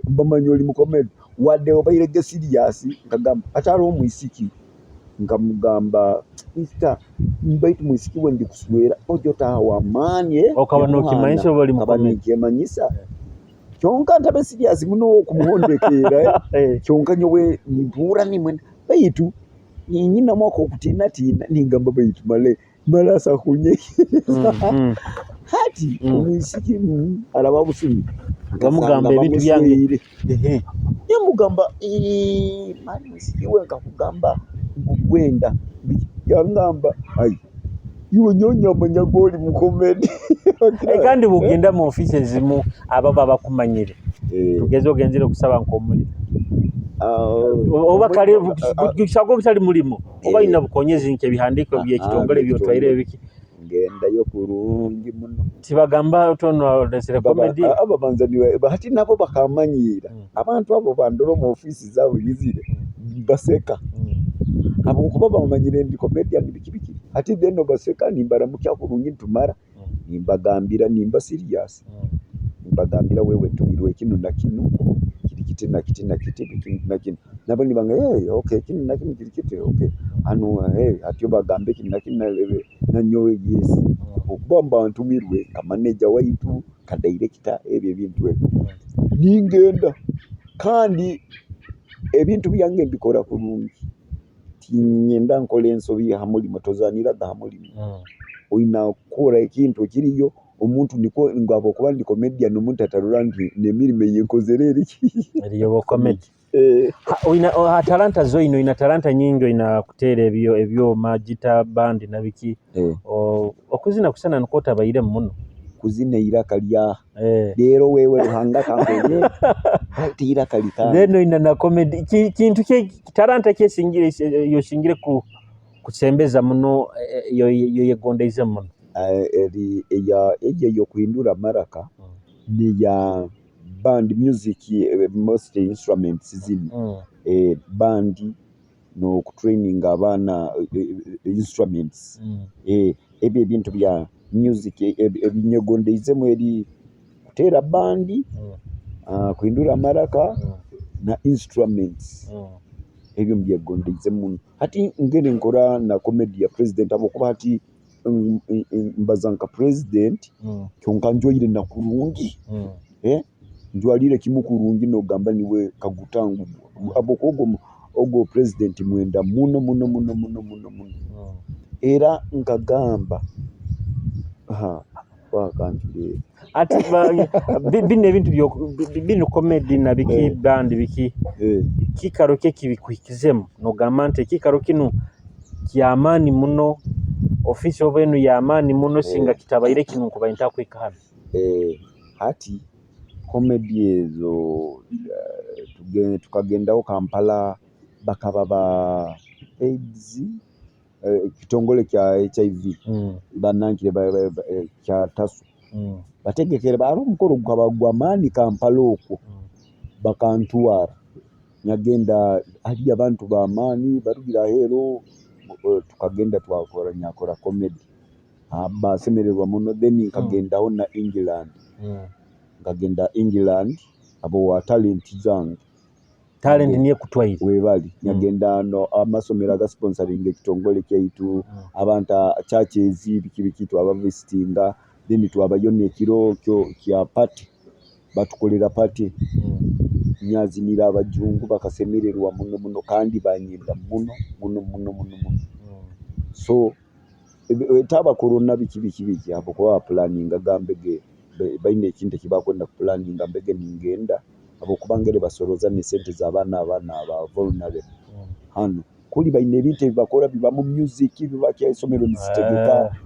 B: Bamanya oli mu comedy wadde obairege serious. Nkagamba ati hariho omwisiki nkamugamba Mr. baitu mwisiki we ndi kuswera ojo taha wa maani
C: okaba nokimanyisa oba oli mu comedy
B: nikimanyisa kyonka ntabe serious muno okumuhondekera kyonka nyowe nimpura nimwe baitu nyina mwako okutina tina ningamba baitu male malasa kunyekeza hati omwisiki araba busumi
C: bamugamba ebintu byange
B: yamugamba mali mwisiki we nkakugamba ngugwenda yangamba ai iwe nyonya manyagoli mu comedy.
C: Kandi bugenda mu office ezimu ababa bakumanyire tugeze ogenzire okusaba nk'omulimu oba kale kusaba obutali mulimo oba ina bukonyezi nke bihandiko by'ekitongole byotwaire biki
B: ngendayo kurungi muno
C: tibagamba tono lesere comedy
B: aba banzaniwe hati nabo bakamanyira abantu abo bandora mu office zabo yizire baseka abo kuba bamanyire ndi comedian biki biki hati then baseka nimbaramukya kurungi ntumara nimbagambira nimba serious nimbagambira wewe tumirwe kino na kino kiri kiti na kiti na kiti kino na kino nabo nibanga hey okay kino na kino kiri kiti okay hano hey atyo bagambe kino na kino na nyowe yes okuba mba ntumirwe nka manager waitu ka director ebyo ebintu ebyo ningenda kandi ebintu byange mbikora kurungi tinyenda nkola ensobi ha mulimo tozaniraga ha mulimo oina kukora ekintu ekiriyo omuntu niko ngabo kuba ndi comedian omuntu atarora nti n'emirimo eyenkozere
C: eriyo comedy. Oina talanta zoino ina talanta nyingi oina kuteera ebyo ebyoma gita band na biki okuzina kusana nkota baire muno
B: kuzina iraka lya rero wewe Ruhanga kankonye ati iraka likanga
C: then oina na comedy kintu kye talanta kyesingire yoshingire ku kusembeza muno yo yegondeize muno
B: eri eya eje yo kuhindura maraka ni ya band music most instruments zino band no kutraining abaana instruments ebyo ebintu bya music ebinyegondeizemu eri kuteera bandi kuhindura maraka na instruments ebyo mbyegondeizemu muno. Hati ngene nkora na comedy ya president abo kuba hati mbaza nka president kyonka njoire na kurungi njwalire kimu kurungi nogamba niwe kagutangu abo kogo ogo president mwenda muno muno muno muno muno muno era nkagamba wakantire
C: ati bino ebintu bino comedy na biki band biki kikaro kye kibikuhikizemu nogamba nti ekikaro kino kyamaani muno Ofiisi oba enu y'amaani muno, singa kitabaire kinu nkubaire ntakwika hanu.
B: Hati comedy ezo tukagendaho Kampala, bakaba ba AIDS, ekitongole kya HIV banankire kya TASO bategekere hariho omukoro gukaba gw'amaani Kampala okwo, bakantwara nyagenda hariyo abantu b'amaani barugire aheeru, tukagenda twakora nyakora comedy, basemererwa muno. Then nkagendaho na England, nkagenda England abo wa talent zange.
C: Talent niyo ekutwaire.
B: Webali nyagenda no amasomero agasponsoringa ekitongole kyaitu, abantu churches, biki biki, twabavisitinga, then twabayo nekiro kya party, batukolera party, nyazinira abajungu bakasemererwa muno muno kandi banyenda muno muno muno muno muno. So etaba corona biki biki biki, habwokuba bapulaningaga mbege baine ekintu ekibakwenda kupulaninga mbege ningenda, habwokuba ngere basoroza nesente z'abaana, abaana aba vulnerable hanu kuli baine ebintu ebibakora bibamu music bibakya isomero nizitegeka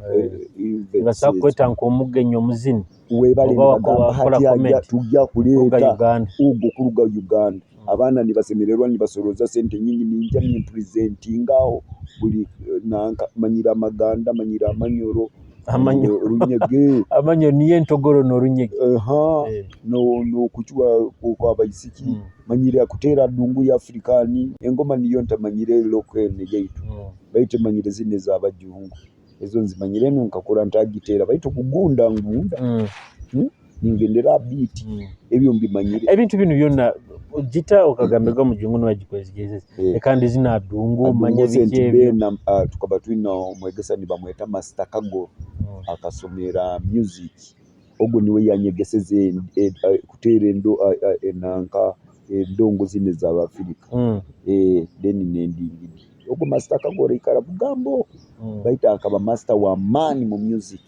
B: events.
C: Nibasobola kukweta nk'omugenyi omuzini.
B: Webale.
C: Oba
B: nibagamba
C: wakora
B: hati ajja
C: comedy.
B: tujja
C: kuruga
B: kuleeta
C: Uganda.
B: Ugo kuruga Uganda, abaana nibasemererwa, nibasoroza sente nyingi, ninja nimpresentingaho buli nanka manyire amaganda, manyire amanyoro.
C: Amanyoro.
B: Orunyege.
C: Amanyo niyo entogoro n'orunyege.
B: Aha. No kucwa kwabaisiki. Manyire kuteera dungu ya Afrikani, engoma niyo ntamanyire lokene yaitu, baitu manyire zino ez'abajungu, ezo nzimanyire, enu nkakura ntagiteera, baitu kugunda ngunda. Ningendera beat. Ebyo mbimanyire.
C: Ebintu binu byonna gita okagambirwa omujungu niwagikwezigezesa kandi zina adungu manya
B: Adungu
C: biki ebyo.
B: Bena tukaba twina omwegesa nibamweta Master Kago, akasomera music, ogwo niwe yanyegeseze kuteera endo enanka endongo zino ez'Abafirika. Then nendingidi ogwo Master Kago aikara Bugambo, baitu akaba master wa maani mu music,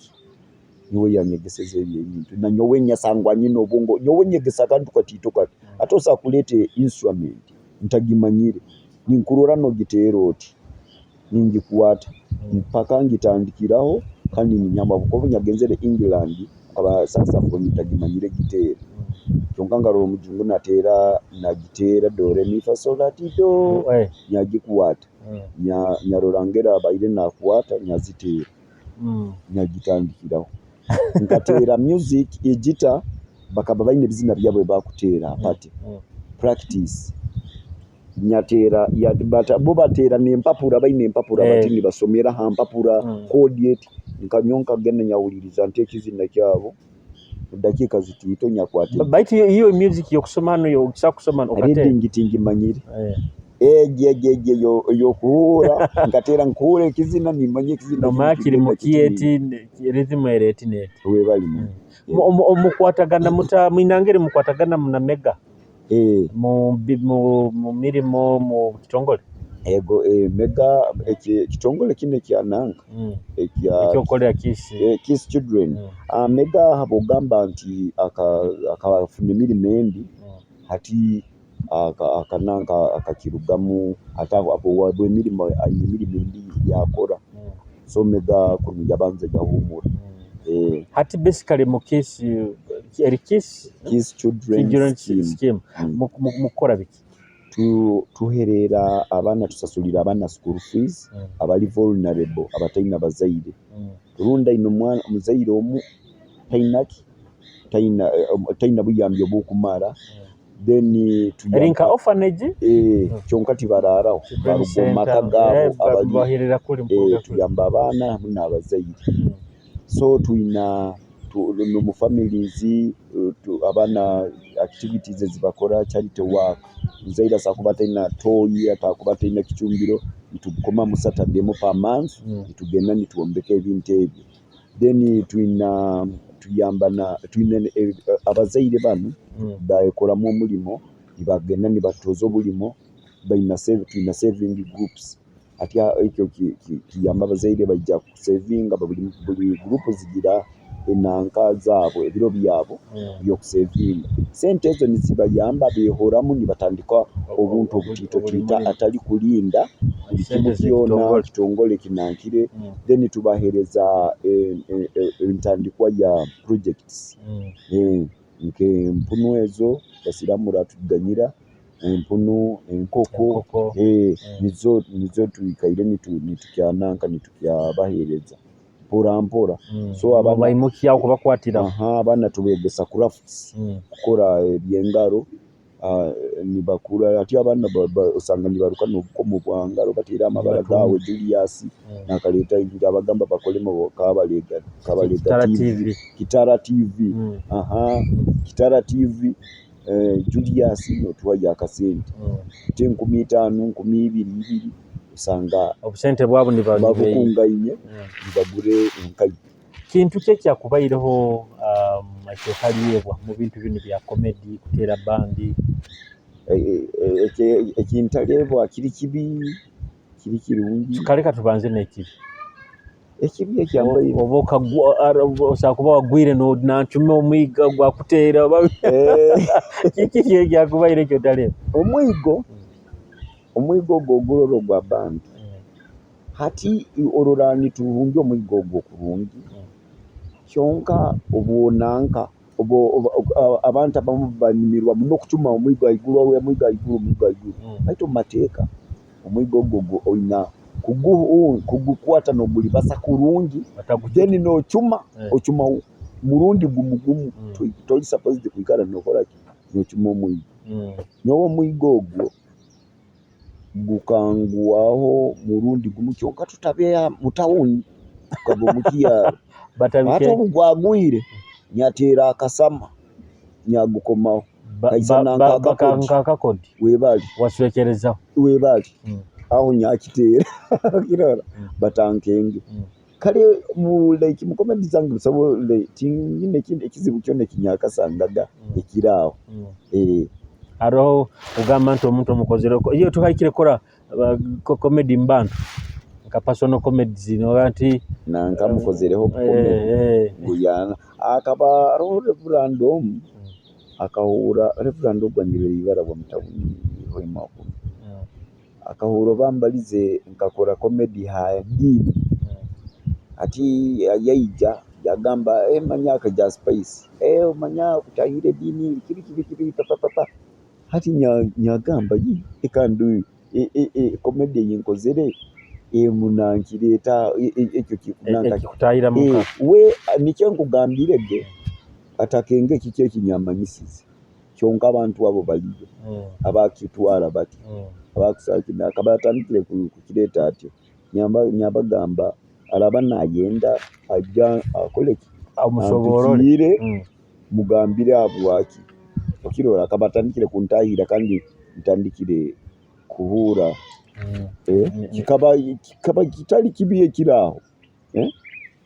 B: niwe yanyegeseze ebyo ebintu. Nanyowe nyasangwa nyine obwongo, nyowe nyegesa akantu katiito kati ate osobola kuleeta instrument ntagimanyire, ninkurora nogiteera oti, ningikwata mpaka ngitandikiraho kandi ninyamba kuko obu nyagenzere England nkaba saxophone ntagimanyire giteera, kyonka nkarora omujungu nateera nagiteera do re mi fa sol la ti do, nyagikwata, nyarora ngeri abaire nakwata nyaziteera, nyagitandikiraho nkateera music egita. Bakaba baine ebizina byabo bakuteera party practice, nyateera bo bateera nempapura, baine empapura bati nibasomera ha mpapura kodi eti, nkanyo nkagenda nyahuliriza nti ekizina kyabo dakiika zitiito nyakwata.
C: Baitu iyo music yokusoma hano yokusa kusoma okateera.
B: Reading tingimanyire. Egi egi egi eyo eyokuhuura nkateera nkuhuura ekizina, nimanya ekizina.
C: Nomanya
B: kinu
C: kiri
B: kigenda
C: mu
B: kiti.
C: Eti rhythm era eti neti.
B: Webali muno.
C: Mukwatagana muta, mwinangeri mukwatagana muna mega mu mirimo mu kitongole?
B: Ego, mega ekitongole kino ekyananka ekya
C: Ekyokukolera Kiss.
B: Kiss Children. Mega habwogamba nti akafuna emirimo endi, hati akananka akakirugamu ate abo emirimo aine emirimo endi yakora, so mega kunu yabanza yahumura.
C: Hati basically mu Kiss eri Kiss
B: Kiss Children
C: Children
B: Scheme.
C: Scheme. Mukora biki?
B: Tuherera abaana, tusasulira abaana school fees abali vulnerable, abataina bazaire, rundi aine omwana omuzaire omu tainaki taina buyambi obukumara, then
C: Eri nka orphanage.
B: Kyonka tibararaho,
C: Children
B: baruga omu maka
C: center.
B: gaabo abali
C: Baherera kuli mpuruga kuli.
B: Tuyamba abaana hamu n'abazaire, so twina nomu families abaana activities ezibakora, charity work, omuzaire asobola kuba ataina toyi, atakuba ataina kicumbiro, nitukomamu Saturday emu per month, nitugenda nitwombeka ebintu ebyo. Then twina tuyamba twina abazaire banu bakoramu omulimo, nibagenda nibatoza obulimo, baina twina saving groups, ati ekyo kiyamba abazaire baija kusevinga, buli group zigira. Enanka zaabo, ebiro byabo by'okusevinga. Sente ezo nizibayamba behoramu nibatandika obuntu obutiito atari kurinda buri
C: Sente
B: kimu kyona
C: z'ekitongole.
B: Ekitongole kinankire. Then tubahereza entandikwa ya projects nk'empunu ezo basiramu muratuganyira, empunu, enkoko.
C: Enkoko.
B: Nizo twikaire nitukyananka nitukyabahereza mpora mpora. So abaana
C: Nobaimukyaho kubakwatiraho.
B: Aha, abaana tubegesa crafts, kukora ebyengaro, nibakura ati abaana osanga nibaruka n'obukomo bwa ngaro, bateire amabara gawe Julius nakaleta abagamba bakolemu Kabalega, Kabalega.
C: Kitara
B: TV.
C: TV.
B: Kitara TV. Aha, Kitara TV, Julius notuhayo akasente te 5000, 2000 ibiri, osanga
C: Obusente bwabo niba
B: babukungaine nibagure enkayi.
C: Kintu ki ekyakubaireho ekyotalyebwa mu bintu binu bya comedy, kuteera bandi?
B: Ekintareebwa kiri kibi, kiri kirungi?
C: Kaleka tubanze n'ekibi.
B: Ekibi ekyambaire
C: Oba okagwa, osobola kuba wagwire nancuma omwiga gwakuteera oba kiki ekyakubaire ekyotareeba?
B: Omwigo ogwo ogurora ogwa bandi hati orora nituhunga omwigo ogwo kurungi, kyonka obwonanka abantu abamu banyumirwa muno kucuma omwigo aiguru, omwigo aiguru, omwigo aiguru, baitu omumateeka omwigo ogwo oyina kugukwata noguribasa kurungi, then nocuma ocuma murundi gumu gumu. Tori supposed kwikara nokoraki, nocuma omwigo. Nyowe omwigo ogwo gukangwaho murundi gumu kyonka tutabe mu tawuni, gukagwa omukyaro. Hati obu gwagwire nyateera akasama nyagukomaho kaisana nk'akakodi.
C: Nkakakodi.
B: Webale.
C: Waswekerezaho.
B: Webale. Aho nyakiteera okirora batankenge. Kare mu like mu comedy zange busaho, tinyine ekindi ekizibu kyona ekinyakasangaga ekiri aho.
C: Haroho ogamba nti omuntu omukozere iyo tuhikire kukora comedy mu bantu nka personal comedies noga nti
B: Nanka mukozereho comedy guyana akaba aroho reverend omu akahura reverend ogwo anyebere ibara wa mutawuni Hoima kunu, akahura bambalize nkakora comedy ha diini. Hati yaija yagamba, manya akaija Spice, omanya okutahira ediini biki biki biki biki papapapa. Hati nyagamba yi kandi comedy eyinkozere emunankire eta ekyo kikunanka
C: Ekikutahira muka.
B: We nikyo nkugambire ge atakenge kiki ekinyamanyisize, kyonka abantu abo baliyo abakitwara bati abakusakina akaba atandikire kukireta atyo. Nyabagamba araba nayenda aja akoleki,
C: Amusoborore.
B: ampikiire, mugambire habwaki okirora akaba atandikire kuntahira kandi ntandikire kuhura kikaba kitari kibi ekiraho,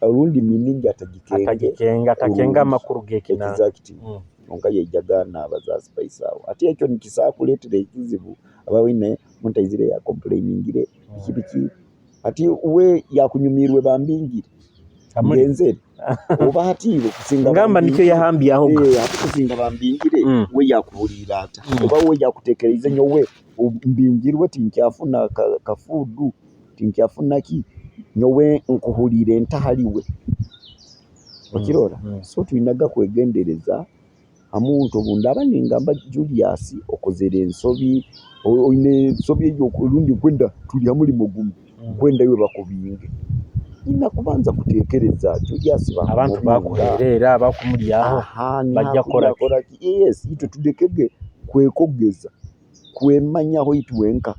B: orundi meaning atagikenge.
C: Atagikenga, atakenga amakuru gekina.
B: Exactly. Konka yaijaga nabaza Spice aho ati ekyo nikisobola kuletera ekizibu, aba wine omuntu aizire yacomplainingire biki biki, ati we yakunyumirwe bambingire ngenzere oba hati kusinga
C: Ngamba nikyo yahambyahoga.
B: Hati kusinga bambingire, we yakuhurira ata, oba we yakutekereize nyowe mbingirwe tinkyafuna kafudu, tinkyafuna ki, nyowe nkuhurire ntahariwe, okirora? So twinaga kwegendereza amuntu obundaba ningamba Julius okozere ensobi, oine ensobi eyo rundi nkwenda turi ha murimo gumu, nkwenda iwe bakubinge, nyina kubanza kutekereza Julius.
C: Abantu bakuherera bakumuryaho bajja kukora ki?
B: Kora ki? Yes, itwe tudekege kwekogeza kwemanyaho itwenka,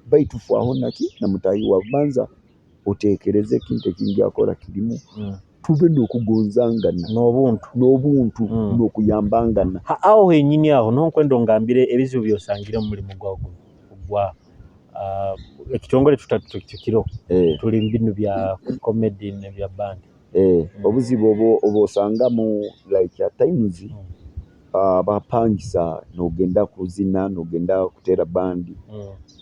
B: baitu fwaho naki na mutahi wawe, banza otekereze ekintu ekingyakora kirimu, tube n'okugonzangana
C: n'obuntu.
B: N'obuntu n'okuyambangana.
C: Aho henyini aho niho nkwenda ongambire ebizibu byosangire omu mulimu gwawe guno ogwa ekitongole tukiroho, tuli mu binu bya comedy nebya band.
B: Obuzibu obu obuosangamu like at times abapangisa nogenda kuzina, nogenda kutera bandi,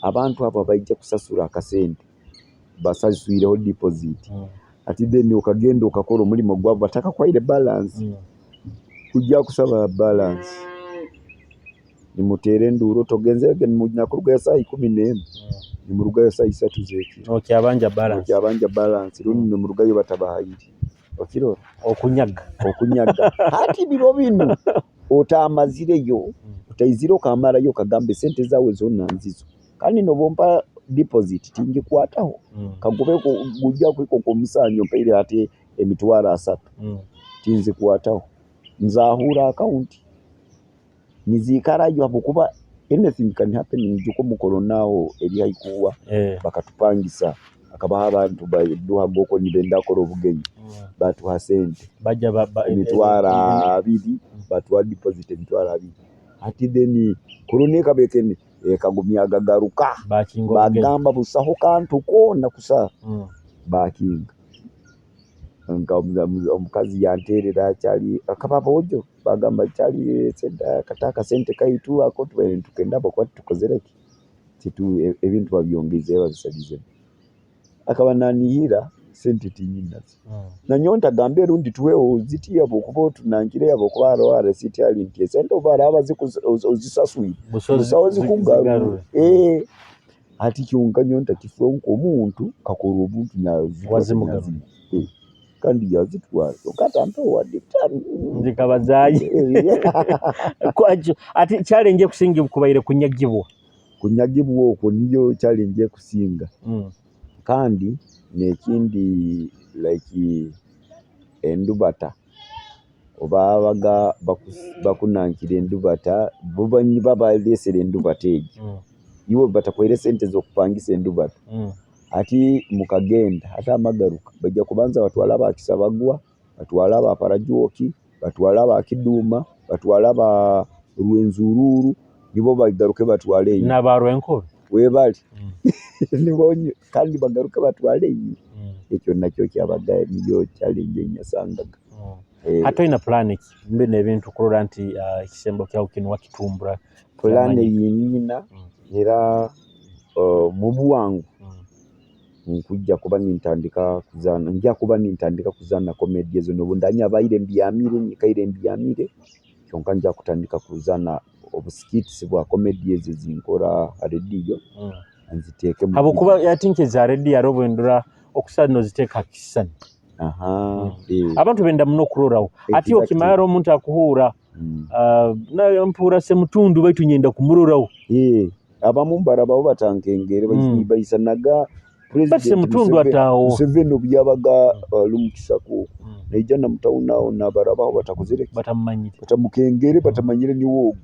B: abantu abo abaija kusasura akasente basaswireho deposit. Ati then okagenda okakora omulimo gwawe batakakuhaire balance. Kujja kusaba balance nimuteera enduuru, togenzege munyakurugayo saaha 11, nimurugayo saaha 3 z'ekiro.
C: Nokyabanja balance.
B: Nokyabanja balance rundi nimurugayo batabahaire, okirora?
C: Okunyaga.
B: Okunyaga. Hati biro binu otamazireyo, otaizire okamarayo okagamba esente zawe zoona nzizo, kandi nobompa deposit tingikwataho. Kankube gujja kuhika okw'omusanju ompaire hati 300,000, tinzikwataho, nzahura account niziikarayo habwokuba anything can happen. Niijuka omu korona aho eri haihi kuhwa, bakatupangisa, hakabaho abantu baduhaga okwo nibenda kukora obugenyi, batuha sente 20,000, batuha deposit 20,000. Hati then korona ekaba ekene ekagumya gagaruka, bagamba busaho kantu koona kusa, bakinga. Omukazi yanterera akyari akaba aboojo, bagamba kyari kata akasente kaitu ako tubaire nitukenda habwokuba titukozire ki, ebintu babyongeizeyo babisalizemu. Akaba nanihira sente tinyinazo. Nanyowe ntagambe rundi tuheho ziti habwokuba otunankire, habwokuba haroho receipt hali nti esente obu baraaba ozisaswire busaho zikugarura. Hati kyonka nyowe ntakifeho nk'omuntu kakora obuntu.
C: Wazimugarura.
B: Kandi yazitwara kyonka atampeho wadde 5.
C: Zikaba zaye. Ati challenge ekusinga kubaire kunyagibwa?
B: Kunyagibwa okwo niyo challenge ekusinga. Kandi nekindi, like endubata, obabaga bakunankira endubata, bo babalesere endubata egi, iwe batakuhaire sente z'okupangisa endubata. Hati mukagenda, hati amagaruka bajja kubanza batwale aba Kisabagwa, batwale aba Parajoki, batwale aba Kiduma, batwale aba Rwenzururu, nibo bagaruke batwale inywe.
C: N'aba Rwenkobe.
B: Webale. Nibo kandi bagaruke batwale inywe. Ekyo nakyo kyabaga niyo challenge enyasangaga.
C: Hati oyina plan ki mbinu ebintu kurora nti ekisembo kyawe kinu wakitumbura?
B: Plan eyinyina era mu bwangu nkujja kuba nintandika kuzaana, nja kuba nintandika kuzaana comedy ezo, nobu ndanyabaire mbyamire, nyikaire mbyamire, kyonka nja kutandika kuzaana obu skits bwa comedy ezo ezinkora ha rediyo, nziteeke mu
C: Habwokuba ati nk'eza rediyo hariho obwendora okusa noziteeka ha kisisani. Abantu benda muno kuroraho. Ati okimara hariho omuntu akuhuura, mpuura Semutundu baitu nyenda kumuroraho.
B: Abamu barabaho batankengere, baisanaga
C: Baitu Semutundu ataaho.
B: Museveni obu yabaga ali omu kisaka okwo, naija na mutawuni aho nabarabaho batakozire ki?
C: Batamumanyire.
B: Batamukengere, batamanyire niwe ogu.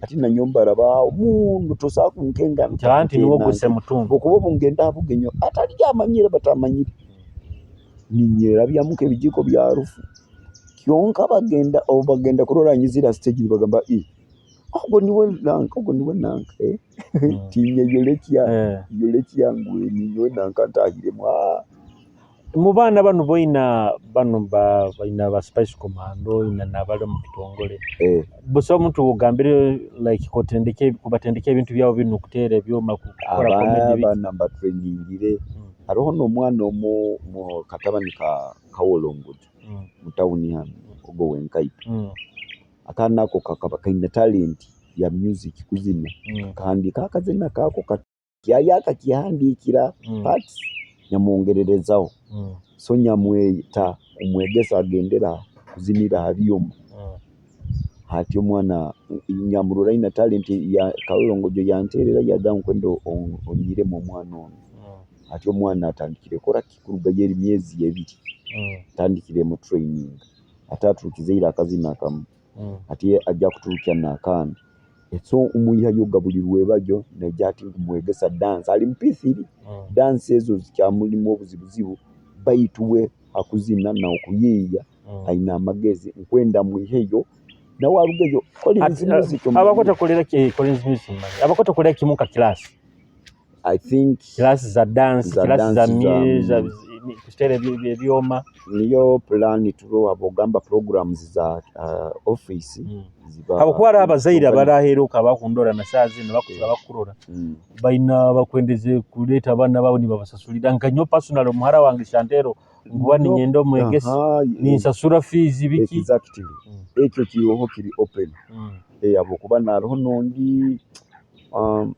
B: Hati nanyowe mbarabaho muno, tosobola kunkenga.
C: Nti anti niwe ogu Semutundu.
B: Okuba obu ngenda ha bugenyi atari amanyire batamanyire, ninyerabyamu nk'ebijiiko bya rufu, kyonka bagenda obu bagenda kurora nyizire ha stage nibagamba, "Ogwo niwe nanka, ogwo niwe nanka." Tinyeyorekya yorekya ngu ninyowe nanka ntahiremu.
C: Mu baana banu boina banu baina ba Spice Commando, oyina n'abali omu kitongole, busaho omuntu ogambire like kotendeka kubatendeka ebintu byawe binu, kuteera ebyoma, kukora comedy biki?
B: Abaana mbatrainingire. Hariho n'omwana omu mu katabani ka Kawolongojo mu tawuni hanu, ogwo wenkaito. Akaana ako kakaba kaine talent ya music, kuzina. Kahandiika akazina kako kati akakihandikira parts, nyamwongererezaho. So nyamweta kumwegesa agendera kuzinira ha byoma. Hati omwana nyamurora aine talent ya Kawolongojo, yanterera yagamba nkwenda onyiremu omwana onu. Hati omwana atandikire kukora ki kurugayo eri myezi 2, atandikire mu training, ate aturukize ira akazina kamu, hati ajja kuturukya n'akandi. So omwihayoga buli rwebagyo naija hati nkumwegesa dance, ali mu P3. Dance ezo zikyamulimu obuzibuzibu, baitu we hakuzina n'okuyiiya aine amagezi, nkwenda mwiheyo nawe arugeyo Collins Music.
C: Abakotakolera ki Collins Music mmanyi abakotakolera kimu nka class?
B: I think
C: Class za dance,
B: za
C: class za
B: dance za
C: kuteera ebyoma.
B: Niyo plan turoho, habwogamba programs za office ziba.
C: Habwokuba hariho abazaire abaraheeruka abakundora na saaha zinu bakurora, baina bakwendeze kuleeta abaana baabo nibabasasulira, nka nyowe personal omuhara wange Shantero. Nkuba ninyenda omwegese ninsasura fees biki.
B: Exactly. Ekyo kiroho, kiri open. Habwokuba naroho nondi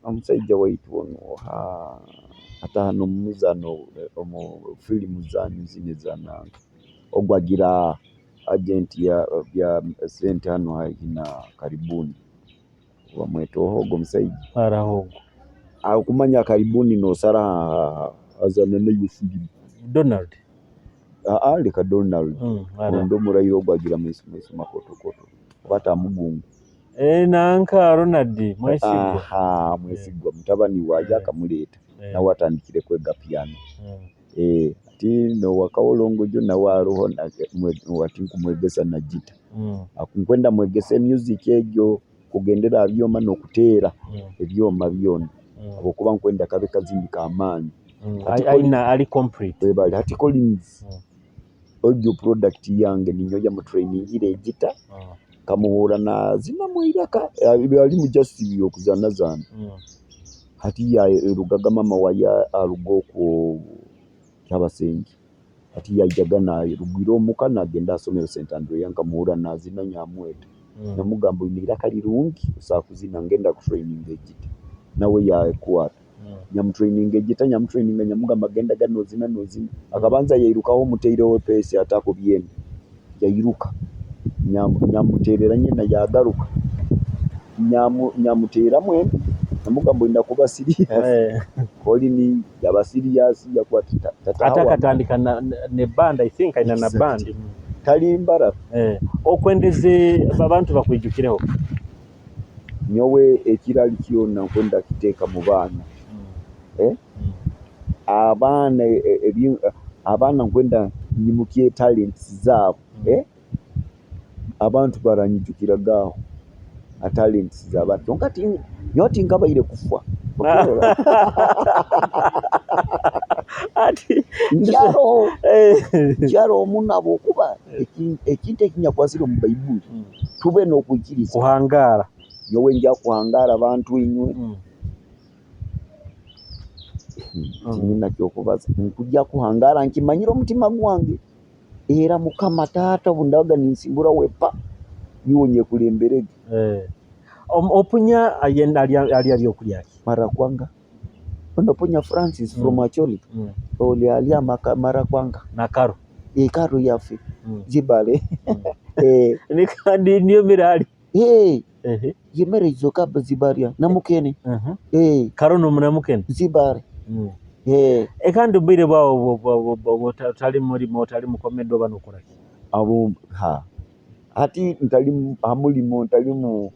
B: omusaija waitu onu oha ataha nomumuzano omu filimu zanyu zinu ezananga, ogu agira agent ya sente hanu haihi na Karibuni, bamweta oha ogu omusaija?
C: Araho ogu.
B: Okumanya Karibuni nosara azana naiwe filimu.
C: Donald.
B: Aa, leka Donald. Ondi omuraire ogu agira amaiso maiso makotokoto oba tamugungu.
C: Nanka Ronald Mwesigwa.
B: Aha, Mwesigwa mutabani waje akamuleeta. Nawe atandikire kwega piano. Ati nowakawolongojo nawe aroho ati nkumwegesa na gita. Nkwenda mwegese music egyo kugendera aha byoma n'okuteera ebyoma byona habwokuba nkwenda kabe kazini k'amaani.
C: Aina ali complete.
B: Webale. Hati Collins, ogyo product yange ninyo yamutrainingire egita, kamuhura nazinamu eiraka alimu just okuzanazaana. Hati yarugaga mama waye aruga okwo Kyabasengi, hati yaijaga narugire omuka nagenda hasomero St Andrea, nkamuhura nazina nyamweta. Namugamba oine iraka rirungi osobola kuzina, ngenda kutraininga egita. Nawe yakwata. Nyamutraininga egita, nyamutraininga, nyamugamba gendaga nozina nozina. Akabanza yairukaho mutaireho pesi atakubyenda. Yairuka. Nyamuterera nyina yagaruka. Nyamuteramu empi. Namugamba oina kuba serious. Colin yaba serious yakwata tata.
C: Ate akatandika ne band, I think aina na band.
B: Talimbara.
C: Okwendeze abantu bakwijukireho.
B: Nyowe ekirali kyona nkwenda kiteeka mu baana. Abaana abaana nkwenda nyimukye talents zaabo. Abantu baranyijukiragaho talents z'abaana. Kyonka nyowe tinkabaire kufa.
C: Ati
B: Nkyaro muno habwokuba ekintu ekinyakwasire omu Baibuli tube n'okwikiriza.
C: Kuhangara.
B: Nyowe nja kuhangara abantu inywe. Tinyina kyokubaza. Nkujja kuhangara nkimanyire omutima gwange. Era Mukama taata obundabaga ninsimbura wepa niwe nyekulemberege.
C: Opunya alya byokulya ki?
B: Marakwanga. Ono Punya Francis from Acholi. Oli alya marakwanga.
C: Na karo.
B: Karo yaffe. Zibale.
C: Kandi niyo mmere ali.
B: Yemmere izoka zibarya namukene.
C: Karo n'omunamukene.
B: Zibale.
C: Kandi obwire bwawe otali mulimo, otali mukomedde oba nokola ki?
B: Abo ha. Hati ntali hamulimo, ntali mu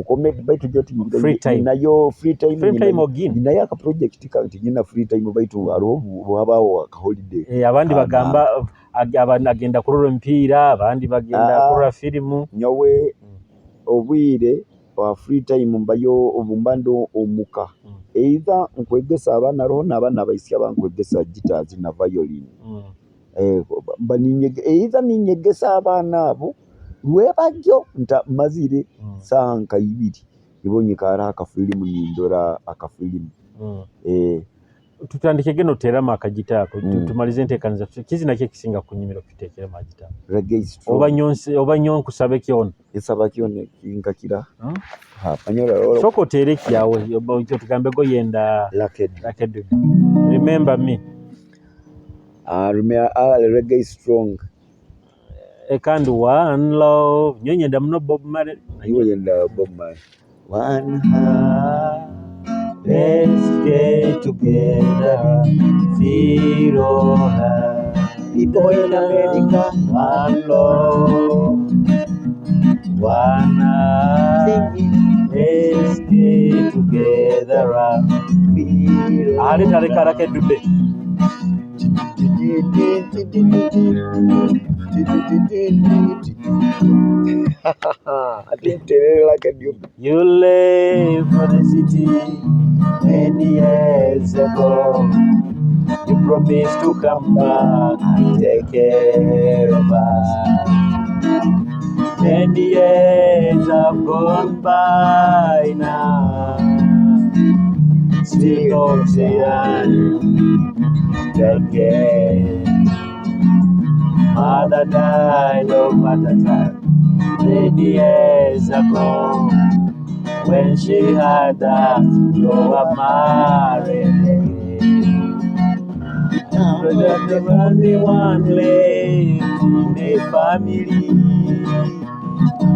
B: comedy baitu jo
C: Free time.
B: Ninayo free time.
C: Free time ogine.
B: Ninayo aka project ka nti nyina free time baitu hariho buhabaho aka holiday.
C: Abandi bagamba agenda kurora emipiira, abandi bagenda kurora filimu.
B: Nyowe obwire bwa free time mbayo obumba ndo omuka. Either nkwegesa abaana roho n'abaana abaisiki abankwegesa guitars na violin. Mba either ninyegesa abaana abo lwebajjo nta mazire saa nka ibiri nibo nyikara akafilimu nindora akafilimu.
C: Tutandike geno terama akagita ako, tumalize enteekaniza. Kizi nakyo ekisinga kunyumira okuteekeramu agita.
B: Reggae is strong.
C: Oba nyonse, oba nyonkusaba kyona.
B: Esaba kyona kinkakira. Ha, panyora oro.
C: Soko otere kyawe, oba icyo tugambe go yenda
B: Lucky.
C: Lucky. Remember me.
B: Reggae is strong.
C: Kandi one love. Nyo nyenda muno Bob Marley.
B: Nyo nyenda Bob Marley. One heart.
C: Let's get together. Feel all
B: People in America.
C: One love. One heart. Let's get together. Ali tareka rake dube.
B: I think terere like a dube.
C: You left for the city many years ago. You promised to come back and take care of us. Many years have gone by now. Still don't see us. Take care.
F: Mother died of heart attack 10 years ago. When she heard that you were married again. You're the only one left in the family.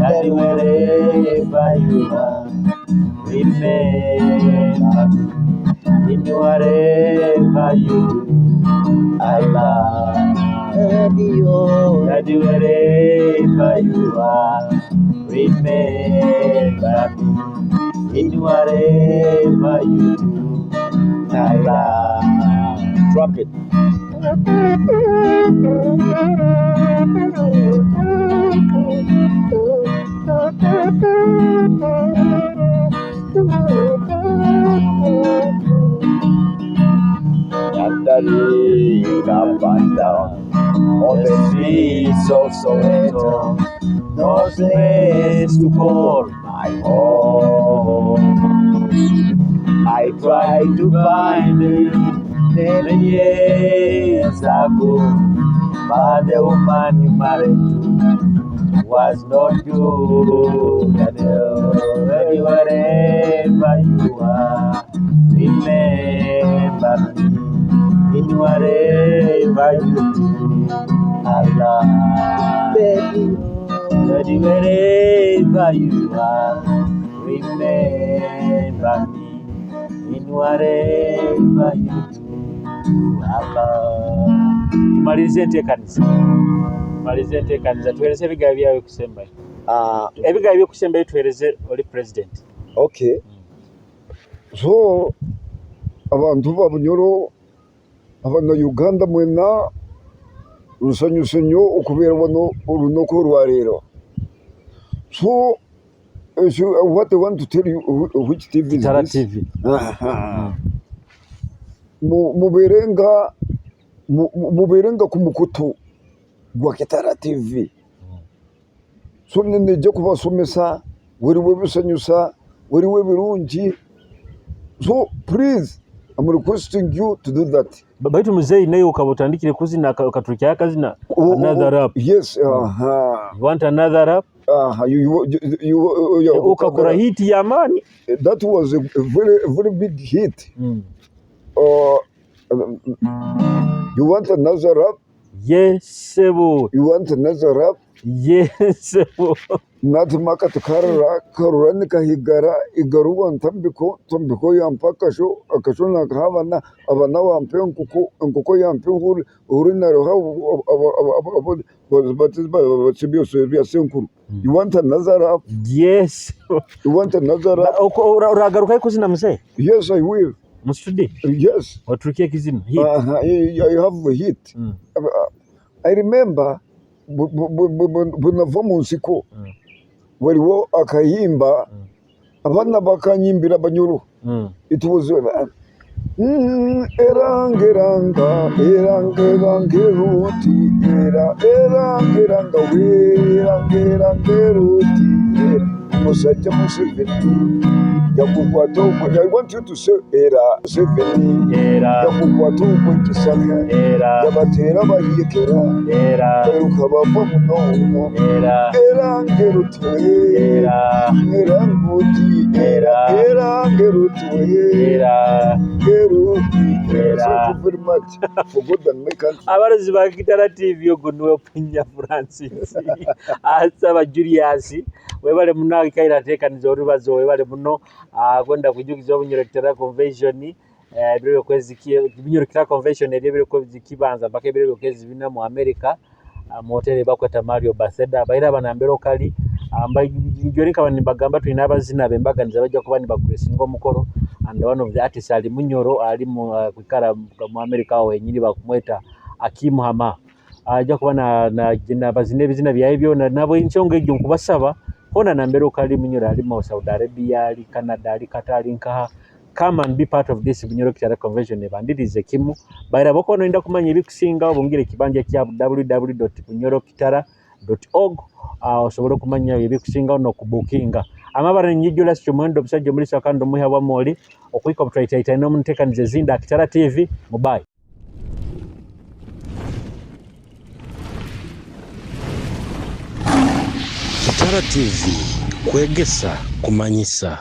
F: Daddy, wherever you are, remember me. In whatever you do, I love.
D: Daddy, oh.
F: Daddy, wherever you are, remember me. In whatever you do, I love.
B: Trumpet.
F: Thundering up and down on the streets of Soweto, no place to call my home. I tried to find you many years ago, but the woman you married to was not good at all. Wherever you are, remember me. In whatever you do, I love.
D: Daddy,
F: Daddy, wherever you are, remember me. In whatever you do, I love.
C: Tumalirize enteekaniza, tumalirize enteekaniza, tuweereze ebigambo byawe kusembayo. Ebigambo byokusembayo tuweereze oli president.
E: Okay. So abantu ba Bunyoro, Abannayuganda mwena, nsanyuse nnyo okubeera wano olunaku olwaleero. So what I want to tell you, which TV is
C: Kitara
E: this?
C: TV.
E: Aha. Mubeerenga mubeerenga ku mukutu gwa Kitara TV. So nijja kubasomesa, waliwo ebisanyusa, waliwo ebirungi. So please, I'm requesting you to do that.
C: Baitu muzeeyi, naye ukaba otandikire kuzina okaturukyayo akazina another rap.
E: Yes, aha.
C: You want another rap?
E: Aha, you, yeah,
C: Ukakora hit y'amaani.
E: That was a very, very big hit. You want another rap?
C: Yes, sebo.
E: You want another rap?
C: Yes, sebo.
E: Natumaka tukarara karura nikahigara igaruwa ntambiko ntambiko yampa akasho akasho nakaha abana bampa enkoko enkoko yampa ehuri ehuri naroha byose bya senkuru. You want another rap?
C: Yes.
E: You want another rap?
C: Uragarukayo kuzina, muzeeyi?
E: Yes, I will.
C: Mu studio?
E: Yes.
C: Waturukiye ekizina hit.
E: I have a hit. I remember bwe nava mu nsiko, waliwo akayimba abaana bakanyimbira Banyoro. It was erangeranga erangerangeruti era erangeranga werangerangeruti era omusajja Museveni yakukwata ogwe. I want you to say era Museveni
C: era
E: yakukwata ogw'ekisaka
C: era
E: yabateera bayekera
C: era
E: bayiruka bava muno
C: era
E: era ngerutwe
C: era
E: era nguti era era ngerutwe
C: era
E: ngeruti.
C: Era.
E: Thank you very much for God and my country.
C: Abarozi ba Kitara TV, ogwo niwe Opunya Francis asaba Julius, webale muno akaire ateekaniza orubazo, webale muno. Kwenda kujukiza Obunyoro Kitara Convention, ebiro byokwezi Bunyoro Kitara Convention eri ebiro kwezi kibanza mpaka ebiro byokwezi bina mu America, mu hoteli bakweta Mario Baseda. Baira banambera okali njore nkaba nibagamba tulina abazina bembaganiza bajja kuba nibakuresinga omukoro, and one of the artists ali Munyoro, ali mu kwikara mu America aho wenyini, bakumweta Akim Hama, ajja kuba na bazina ebizina byawe byona nabo. Ensonga egyo nkubasaba hona nambere okali Munyoro, ali mu Saudi Arabia, ali Canada, ali Qatar, ali nkaha, come and be part of this Bunyoro Kitara Convention ebandirize kimu. Baira boko noyenda kumanya ebikusingawo, bongere ekibanja kya www.bunyorokitara.org, osobole okumanya ebikusingawo n'okubukinga amabara. Nyijula sikyo muwendo omusajja omulisa kandi omuha bwamoli okwika obutwaitaita n'omunteekaniza ezindi Akitara TV mubayi.
G: Ikara TV, kwegesa, kumanyisa.